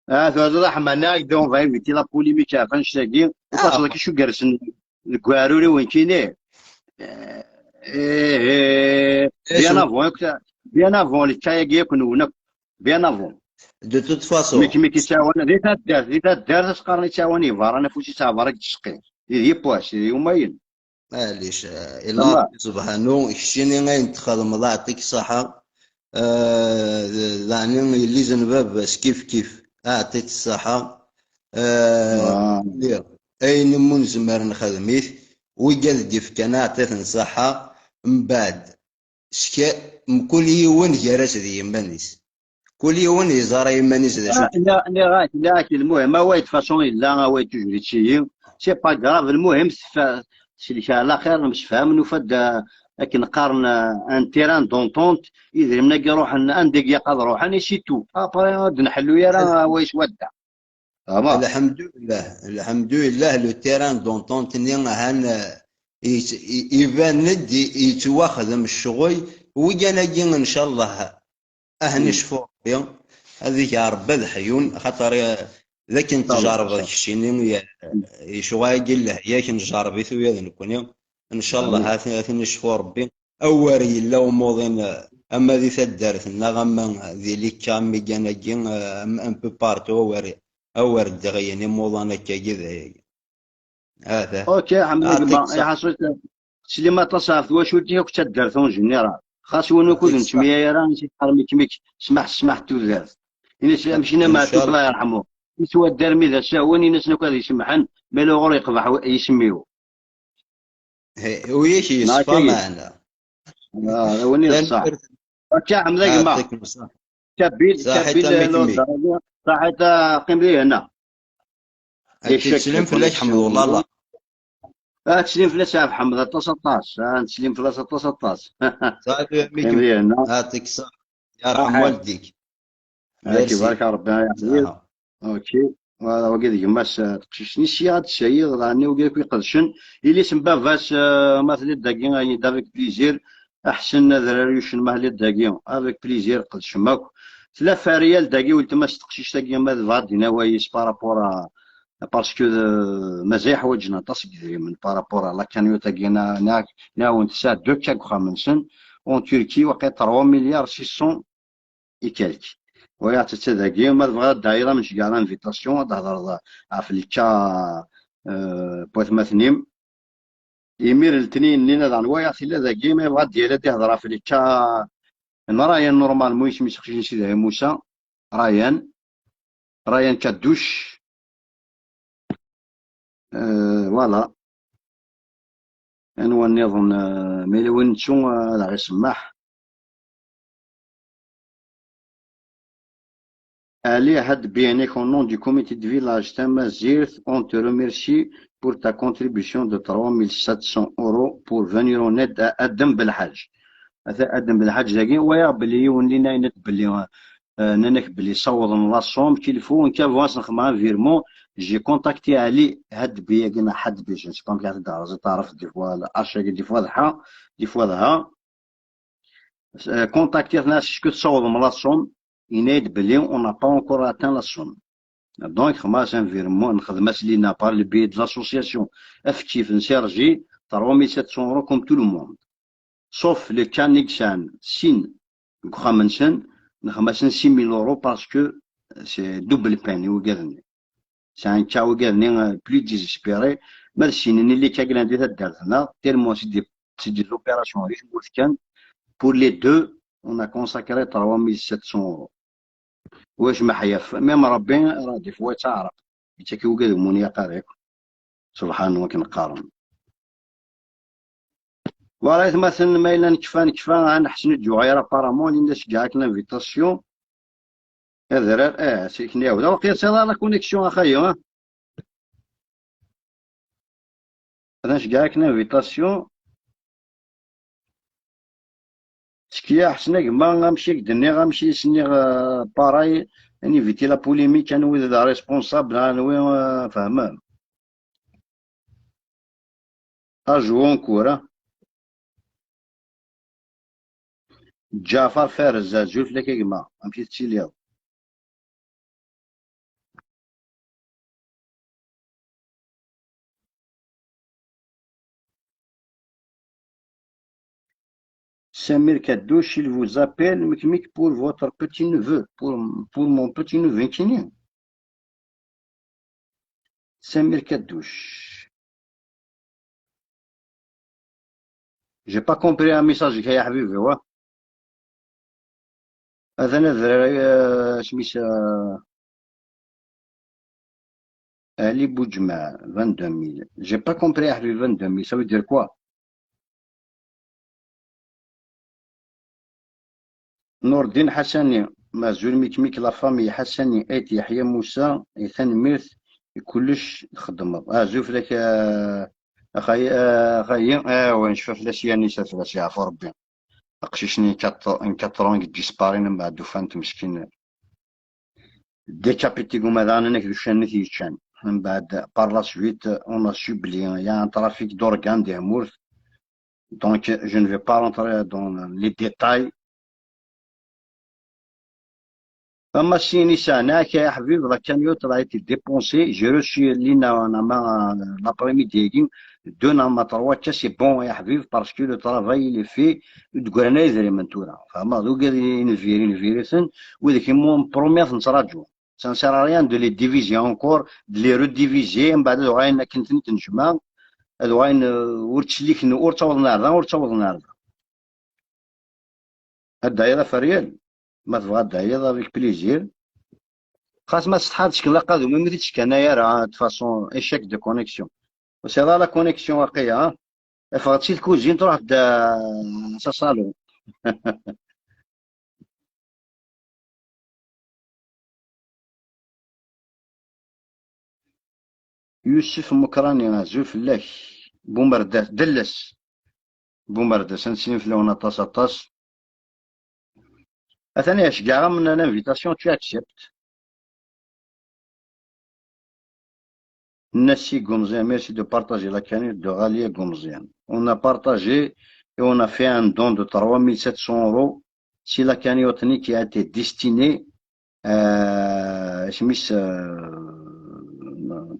Ah, tura tura ḥemmani, ak-d on va éviter la polémique ɣef annect-agi. Ur taseḍ akka acu gersen deg uɛrur-iw nekkini. Eh, eh, bien avant, bien avant lkay-agi akk nwen akk. Bien avant. De toute façon. Mik, mik yettɛawan, di taddart, di taddart, as-qqaren yettɛawan iberran, afus yettɛabar ak-d-tseqqi. Di, di yewwas, di yumayen. Maɛlic, eh, ila Ṛebbi subḥanu, keččini ayen txedmeḍ, aɛṭik ṣṣaḥa. Eh, d-, daɛni yelli-s n baba-s kif kif, aɛṭit ṣṣaḥa. Eh, ayen imu nezmer nexdem-it, wigad d-ifkan aɛṭit-n ṣṣaḥa, mbeɛd, ska-, mkul yiwen gar-as d yiman-is. Kul yiwen yeẓra iman-is d acu. Ah, nniɣ-, nniɣ-ak, nniɣ-ak, lmuhim, away de façon yella, away toujours ittili. C'est pas grave, lmuhim, s-, s lkar, laxir, nemsefham, nufa-d, ah, akken qqaren, ah, un terrain d'entente, idrimen-agi ruḥen, anda i ilaq ad ruḥen, et c'est tout. Après, ur d-nḥellu ara away s wadda. Lḥemdullah, lḥemdullah, le terrain d'entente-nni ahan, ah, i-, i-, iban-d, i-, yettwaxdem ccɣel, wigan-agi, ncallah, Ahen icfu Ṛebbi, ad ig Ṛebbi ad ḥyun, axaṭer, eh, d akken tjerrbeḍ keččini, eh, lecɣal-agi n lehyak njerreb-it uya d nekkni. Ncallah ad, ad ten-icfu Ṛebbi. awer yella umuḍin, eh, ama di taddart-nneɣ, ama di Likka, am Migan-agi, eh, am, un peu partout, awer, awer ddeɣ-iyi imuḍan akkagi d ayagi. Ata. Ok, ḥemmleɣ gma. Iḥaṣu, teslim aṭas ɣef twacult-ik akked taddart en général. Xas win ukud ur nettemyayi ara, i s-iqqar mikmik, smaḥ, smaḥ tudert. Ini-as, amcina Meɛtub, Allah yerḥmu. Yettwaddar mi d asawen, ini-asen akk ad isemḥen, ma yella uɣur yeqbeḥ yisem-iw. Wi ak-yeṣfa meɛna. Ah, d win i d ṣṣeḥ. Akka, ḥemmleɣ gma. Kabil, Kabil, Lord. Saḥit, qqim di hna. Ad tettlim fell-ak Ḥmed, wallah. Ad tettlim fell-as a Ḥmed, aṭas, aṭas. Ah, ad tettlim fell-as aṭas, aṭas. Salut, qqim di hna. Yeɛṭik ṣṣeḥ. Yerḥem waldik. Merci. Barek Rebbi, ay aḥbib. Ok. Voilà, wagi d gma-s, eh, teqcict-nni, sya ad d-tsayiḍ, d ɛni wagi akk iqedcen. Ilis n baba-s, eh, ma telliḍ dagi, ay d avec plaisir. Aḥsen adrar yucen ma telliḍ dagi, avec plaisir, qedcem akk. Tella Farial dagi, weltma-s teqcict-agi, ma tebɣa ad d-tini awal-is par rapport à, parce que, eh, mazal ḥwaǧen aṭas n yedrimen par rapport à la cagnotte-agi, na, na, na, tesɛa deux cas deg uxxam-nsen. En Turquie, waqila trois milliards six cents et quelques. Wayeɣ-tt dagi, ma tebɣiḍ ad d-tawiḍ, ad m-d-ceggɛeɣ l'invitation, ad d-thedreḍ ɣef le cas, euh, n watmaten-im. Imir letniyen-nni daɣen, wayeɣ tella dagi, ma yebɣa ad d-yali ad d-ihder ɣef le cas n Ryan, normalement, isem-is uqcic n Sidi Musa, Ryan, Ryan Kadduc. Euh, voilà. Anwa nniḍen, euh, ma yella win nettu, euh, ad aɣ-isemmeḥ. Ali Hadbi, au nom du comité de village Tamazirt, on te remercie pour ta contribution de trois mille sept cents euros pour venir en aide à Adem Belhadj. Ata Adem Belhadj dagi, wayeɣ belli yiwen li nnan-ak belli, euh, nnan-ak belli ssawḍen la somme qu'il faut, nekk avant ad s-nexdem un virement, j'ai contacté Ali Hadbi, agi neɣ Hadbi, je ne sais pas amek ara t-id-teɣreḍ, taɛrabt, des fois, le H-agi, des fois d H, des fois d H. Euh, contacté-t, nniɣ-as, est-ce que tessawḍem la somme? Yenna-yi-d belli on n'a pas encore atteint la somme. Donc, xedmeɣ-as un virement, nexdem-as lina par le biais de l'association Afkif n Sergi, trois mille sept cents euros comme tout le monde. Sauf le cas n i yesɛan sin deg uxxam-nsen, nexdem-asen six mille euros parce que c'est double peine i wigad-nni. Sɛan cas wigad-nni, euh, plus désespéré, ma d sin-nni les cas yellan di taddart-nneɣ, tellement c'est des, c'est des opérations di tmurt kan. Pour les deux, on a consacré trois mille sept cents euros. Wac ma ḥyaf, même Rebbi rah des fois yettaɛraq. Yettak i wigad umuni aqarik. Subḥan wakken qqaren. Voilà, atmaten, ma yella nekfa, nekfa, ah, neḥsen ur d-yuɣal ara apparemment, linda ceggeɛ-ak l'invitation. Adrar, ah, c'est-k-nni awda. Waqila c'est la connexion, a xayi, ah. Ad nceggeɛ-ak l'invitation. Skeya ḥsen a gma, amek i k-d-nniɣ, amek i s-nniɣ, euh, pareil, ad n-éviter la polémique, anwi d responsable, anwi, euh, fehmem. Ajou en cours, ah. Ǧaɛfar Farez, azul fell-ak a gma, amek i tettiliḍ? Samir Kadouch, il vous appelle, Mikmik, pour votre petit-neveu, pour, pour mon petit-neveu, nekkini. Samir Kadouch. J'ai pas compris un message, ya ḥbibi, wa. Atan adrar, euh, isem-is, euh, Ali Boudjma, vingt-deux mille. J'ai pas compris, ya ḥbibi, vingt-deux mille, ça veut dire quoi? Nourdine Hassani, mazul Mikmik, la famille Hassani, et Yahya Moussa, et tanemmirt i kullec txeddmeḍ. Azul fell-ak, euh, a xayi, euh, a xayi, ah, ouais, necfa fell-as, yani, necfa fell-as, yeɛfu Rebbi. Aqcic-nni n quatre, n quatre ans i disparaît, mbeɛd ufan-t meskin décapité, guma daɣen anak d uccan-nni t-yeččan. Mbeɛd, par la suite, on a su belli y a un trafic d'organes di tmurt. Donc, je ne vais pas rentrer dans les détails. Ama sin i sɛan, ak a ḥbib, la cagnotte a été dépensée. J'ai reçu lina, ama, l'après-midi-agi, deux neɣ trois cas, c'est bon, ay aḥbib, parce que le travail il est fait, deg ugran ay idrimen tura. Fehmeḍ, ugad inevir, inevir-iten, wid i k-immun premier ad ten-ttraǧu. Ça ne sert à rien de les diviser encore, de les rediviser, mbeɛd ad uɣalen akken ten-id-nejmeɛ, ad uɣalen, euh, ur ttselliken, ur ttawḍen ar da, ur ttawḍen ar da. Ad d-tayeḍ a Feryal? Ma tebɣa ad d-tayeḍ, avec plaisir. Xas ma tsetḥaḍ, ttkel aqadum, imi ur t-id-teckanay ara, de toute façon, échec de connexion. Ur tesɛiḍ ara la connexion, waqila, ha? Ffeɣ-d si tkuzint, ruḥ-d, euh, s asalun. Yusef Mukrani, azul fell-ak. Bumerdas, Delles. Bumerdas, ad neslim fell-awen aṭas, aṭas. Atan iceggeɛ-am l'invitation, tu acceptes. Nassi Gomzien, merci de partager la cagnotte de Ralia Gomzien. On a partagé et on a fait un don de trois mille sept cents euros. C'est la cagnotte qui a été destinée, euh, Smith, euh,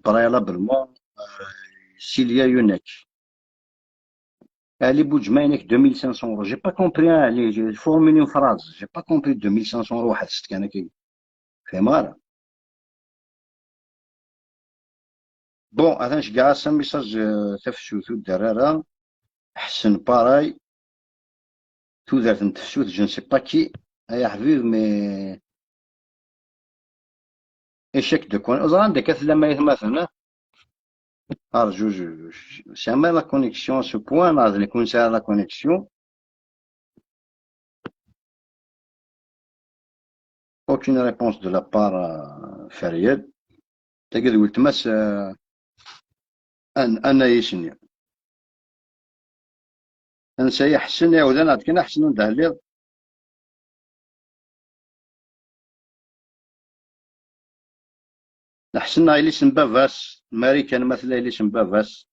préalablement, euh, Cilia Yunek. Ali Boudjma, deux mille cinq cents euros. J'ai pas compris, hein, Ali, j'ai formulé une phrase. J'ai pas compris deux mille cinq cents euros, واحد ست كان كي. فاهم غير؟ Bon, atan ceggeɛ-as un message, euh, tafsut ur d-terri ara. Ḥsen pareil. Tudert n tefsut, je ne sais pas qui. Ay aḥbib, mais échec de con-, ẓran d akka tellam ay atmaten, ah? Arju, je, je, sɛiɣ la connexion à ce point, neɣ d nekk ur nesɛi la connexion. Aucune réponse de la part, euh, Feryal. Tagi d weltma-s, euh, An-, Anaïs-nni. Ansa i Ḥsen, iɛudan ɛad kan a Ḥsen anda telliḍ. Ḥsen neɣ yelli-s n baba-s, Marikan ma tella yelli-s n baba-s.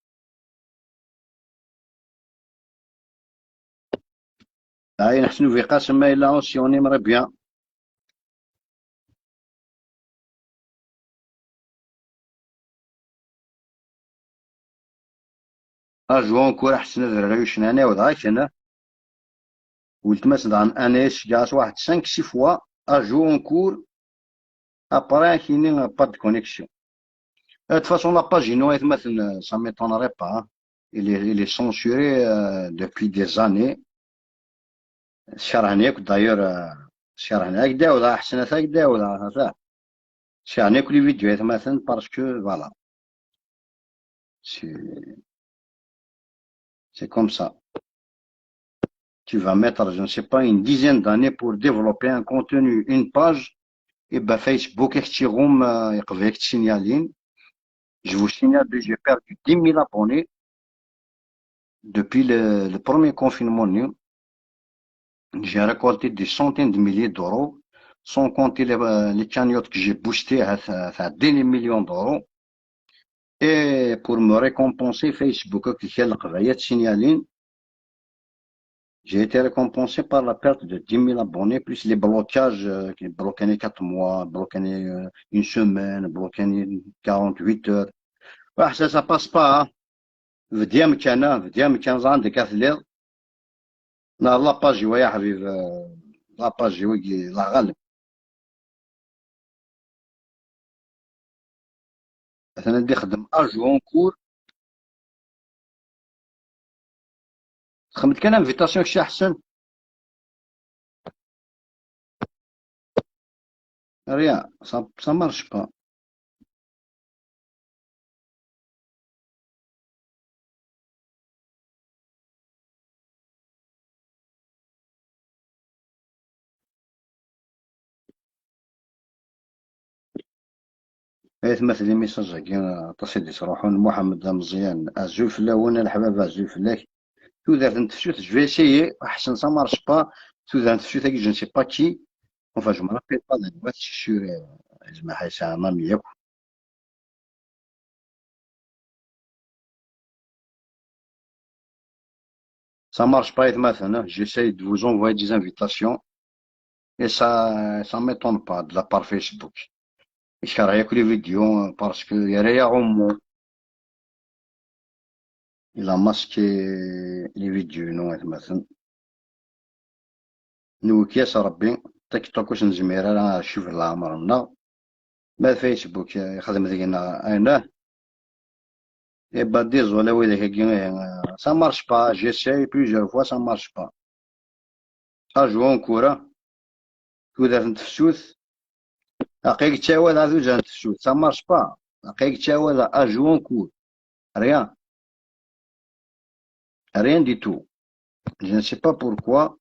Ɛayen Ḥsen Ubiqas, ma yella aussi on aimerait bien. Arju encore, Ḥsen ad rreɣ yucnan, iɛawed ɣer-k, ana. Weltma-s daɣen, Anaïs, ceggeɛ-as waḥed cinq six fois, arju encore, après, ad k-yini pas de connexion. Euh, de toute façon, la page inu, aytmaten, euh, ça m'étonnerait pas, hein. Il est, il est censuré, euh, depuis des années. Tkerhen yakk, d'ailleurs, euh, tkerhen. Ad k-d-ɛawdeɣ, Ḥsen, ad k-d-ɛawdeɣ, ata. Tkerhen yakk les vidéos, aytmaten, parce que, voilà. C'est, c'est comme ça. Tu vas mettre, je ne sais pas, une dizaine d'années pour développer un contenu, une page, et ben Facebook, euh, je vous signale, j'ai perdu dix mille abonnés depuis le, le premier confinement. J'ai récolté des centaines de milliers d'euros, sans compter les, euh, les cagnottes que j'ai boostées à, à, à des millions d'euros. Et pour me récompenser, Facebook, qui est le signalé, j'ai été récompensé par la perte de dix mille abonnés, plus les blocages, euh, qui bloquaient quatre mois, bloquaient, euh, une semaine, bloquaient quarante-huit heures. Ouais, ça, ça passe pas, hein. Bdi amkan-a, bdi amkan, ẓran deg at telliḍ. Neɣ la page-iw, ay aḥbib, euh, la page-iw, la ɣaleb. Atan ad d-ixdem ajout en cours. Xdem-d kan invitation, kečč a Ḥsen. Rien, ça, ça marche pas. Aytmaten, les messages-agi aṭas i d-ittruḥun. Muḥemmed Ameẓyan, azul fell-awen, a leḥbab, azul fell-ak. Tudert n tefsut, je vais essayer, Ḥsen, ça marche pas. Tudert n tefsut-agi, je ne sais pas qui. Enfin, je me rappelle pas de quoi, c'est sûr, euh, yesɛa un ami yakk. Ça marche pas, aytmaten, hein. J'essaye de vous envoyer des invitations. Et ça, ça m'étonne pas de la part Facebook. Yekṛeh yakk les vidéos, hein, parce que yerra-yaɣ ummu. Il a masqué les vidéos, non, atmaten. Newwi-k-as Rebbi, TikTok ur s-nezmir ara ad cib leɛmer-nneɣ. Ma d Facebook, eh, yexdem deg-neɣ ayen. Eh ben, désolé, widak-agi, eh, ça marche pas. J'essaye plusieurs fois, ça marche pas. Ajout en cours, ah. Tudert n tefsut. Aql-ik ttawad ɣer tudert n tefsut. Ça marche pas. Aql-ik ttawad ajout en cours. Rien. Rien du tout. Je ne sais pas pourquoi.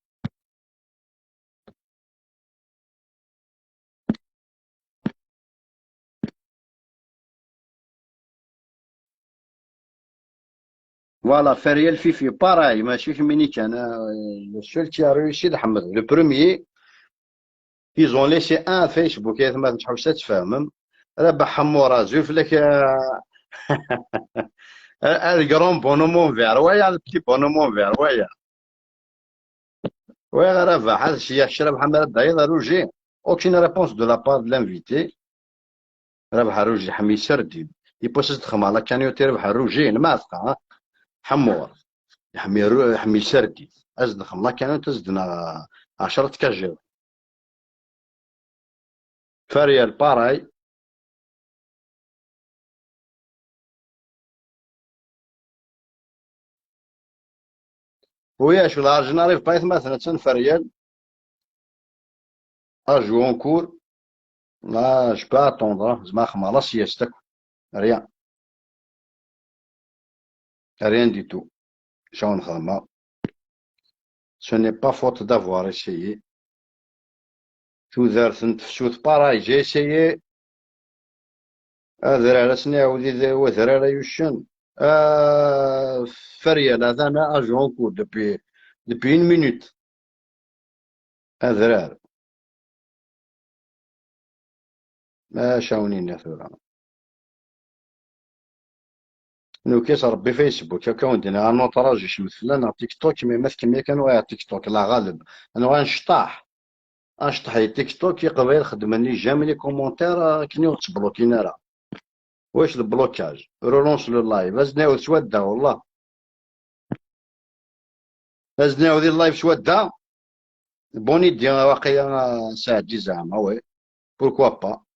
Voilà, Feriel Fifi, pareil, mačči kemmini kan, hein, le seul qui a réussi, d Ḥmed, le premier. Ils ont laissé un Facebook, ay atmaten, tḥewwes ad tfehmem. Rabaḥ Ḥemmur, azul fell-ak, euh, un grand bonhomme en vert, ouais, un petit bonhomme en vert, ouais. Ouais, Rabaḥ, ad s-yaɣ kra Mḥamed ad d-tayeḍ, Rougi. Aucune réponse de la part de l'invité. Rabaḥ Rougi, ḥmi serdin. Yewwi-as ad d-xdem la cagnotte i Rabaḥ Rougi, n Mɛatqa, hein? Ḥemmur. Ḥmi Ru-, ḥmi serdin. Ad d-xdem la cagnotte, ad d-naɣ ɛecra tkajiḍ. Farial, pareil. Oui, je suis là, j'arrive pas, atmaten, attan Farial. Ajout en cours. Ah, je peux attendre, hein. Zma xemma la sieste, quoi. Rien. Rien du tout. Acu ara nexdem? Ce n'est pas faute d'avoir essayé. Tudert n tefsut, pareil, j'ai essayé. Adrar, ad s-nɛawed i d-, wadrar ay uccen. Ah, Farial, atan ajout en cours depuis, depuis une minute. Adrar. Acu ara wen-iniɣ tura? Newwi-k-as Rebbi Facebook, akka wen-d-nniɣ, un autre âge yecmet fell-aneɣ TikTok, mais ma tkemmel kan uɣ-, TikTok, la ɣaleb. Anwa anecṭaḥ? Anecṭaḥ i TikTok, Iqbayel xeddmen les j'aime, les commentaires, akken ur ttblokin ara. Wac le blocage? Relance le live. Ad s-nɛawed s wadda, wallah. Ad s-nɛawed i live s wadda. Bonne idée, waqila, ah, sɛeddi zeɛma, oui. Pourquoi pas?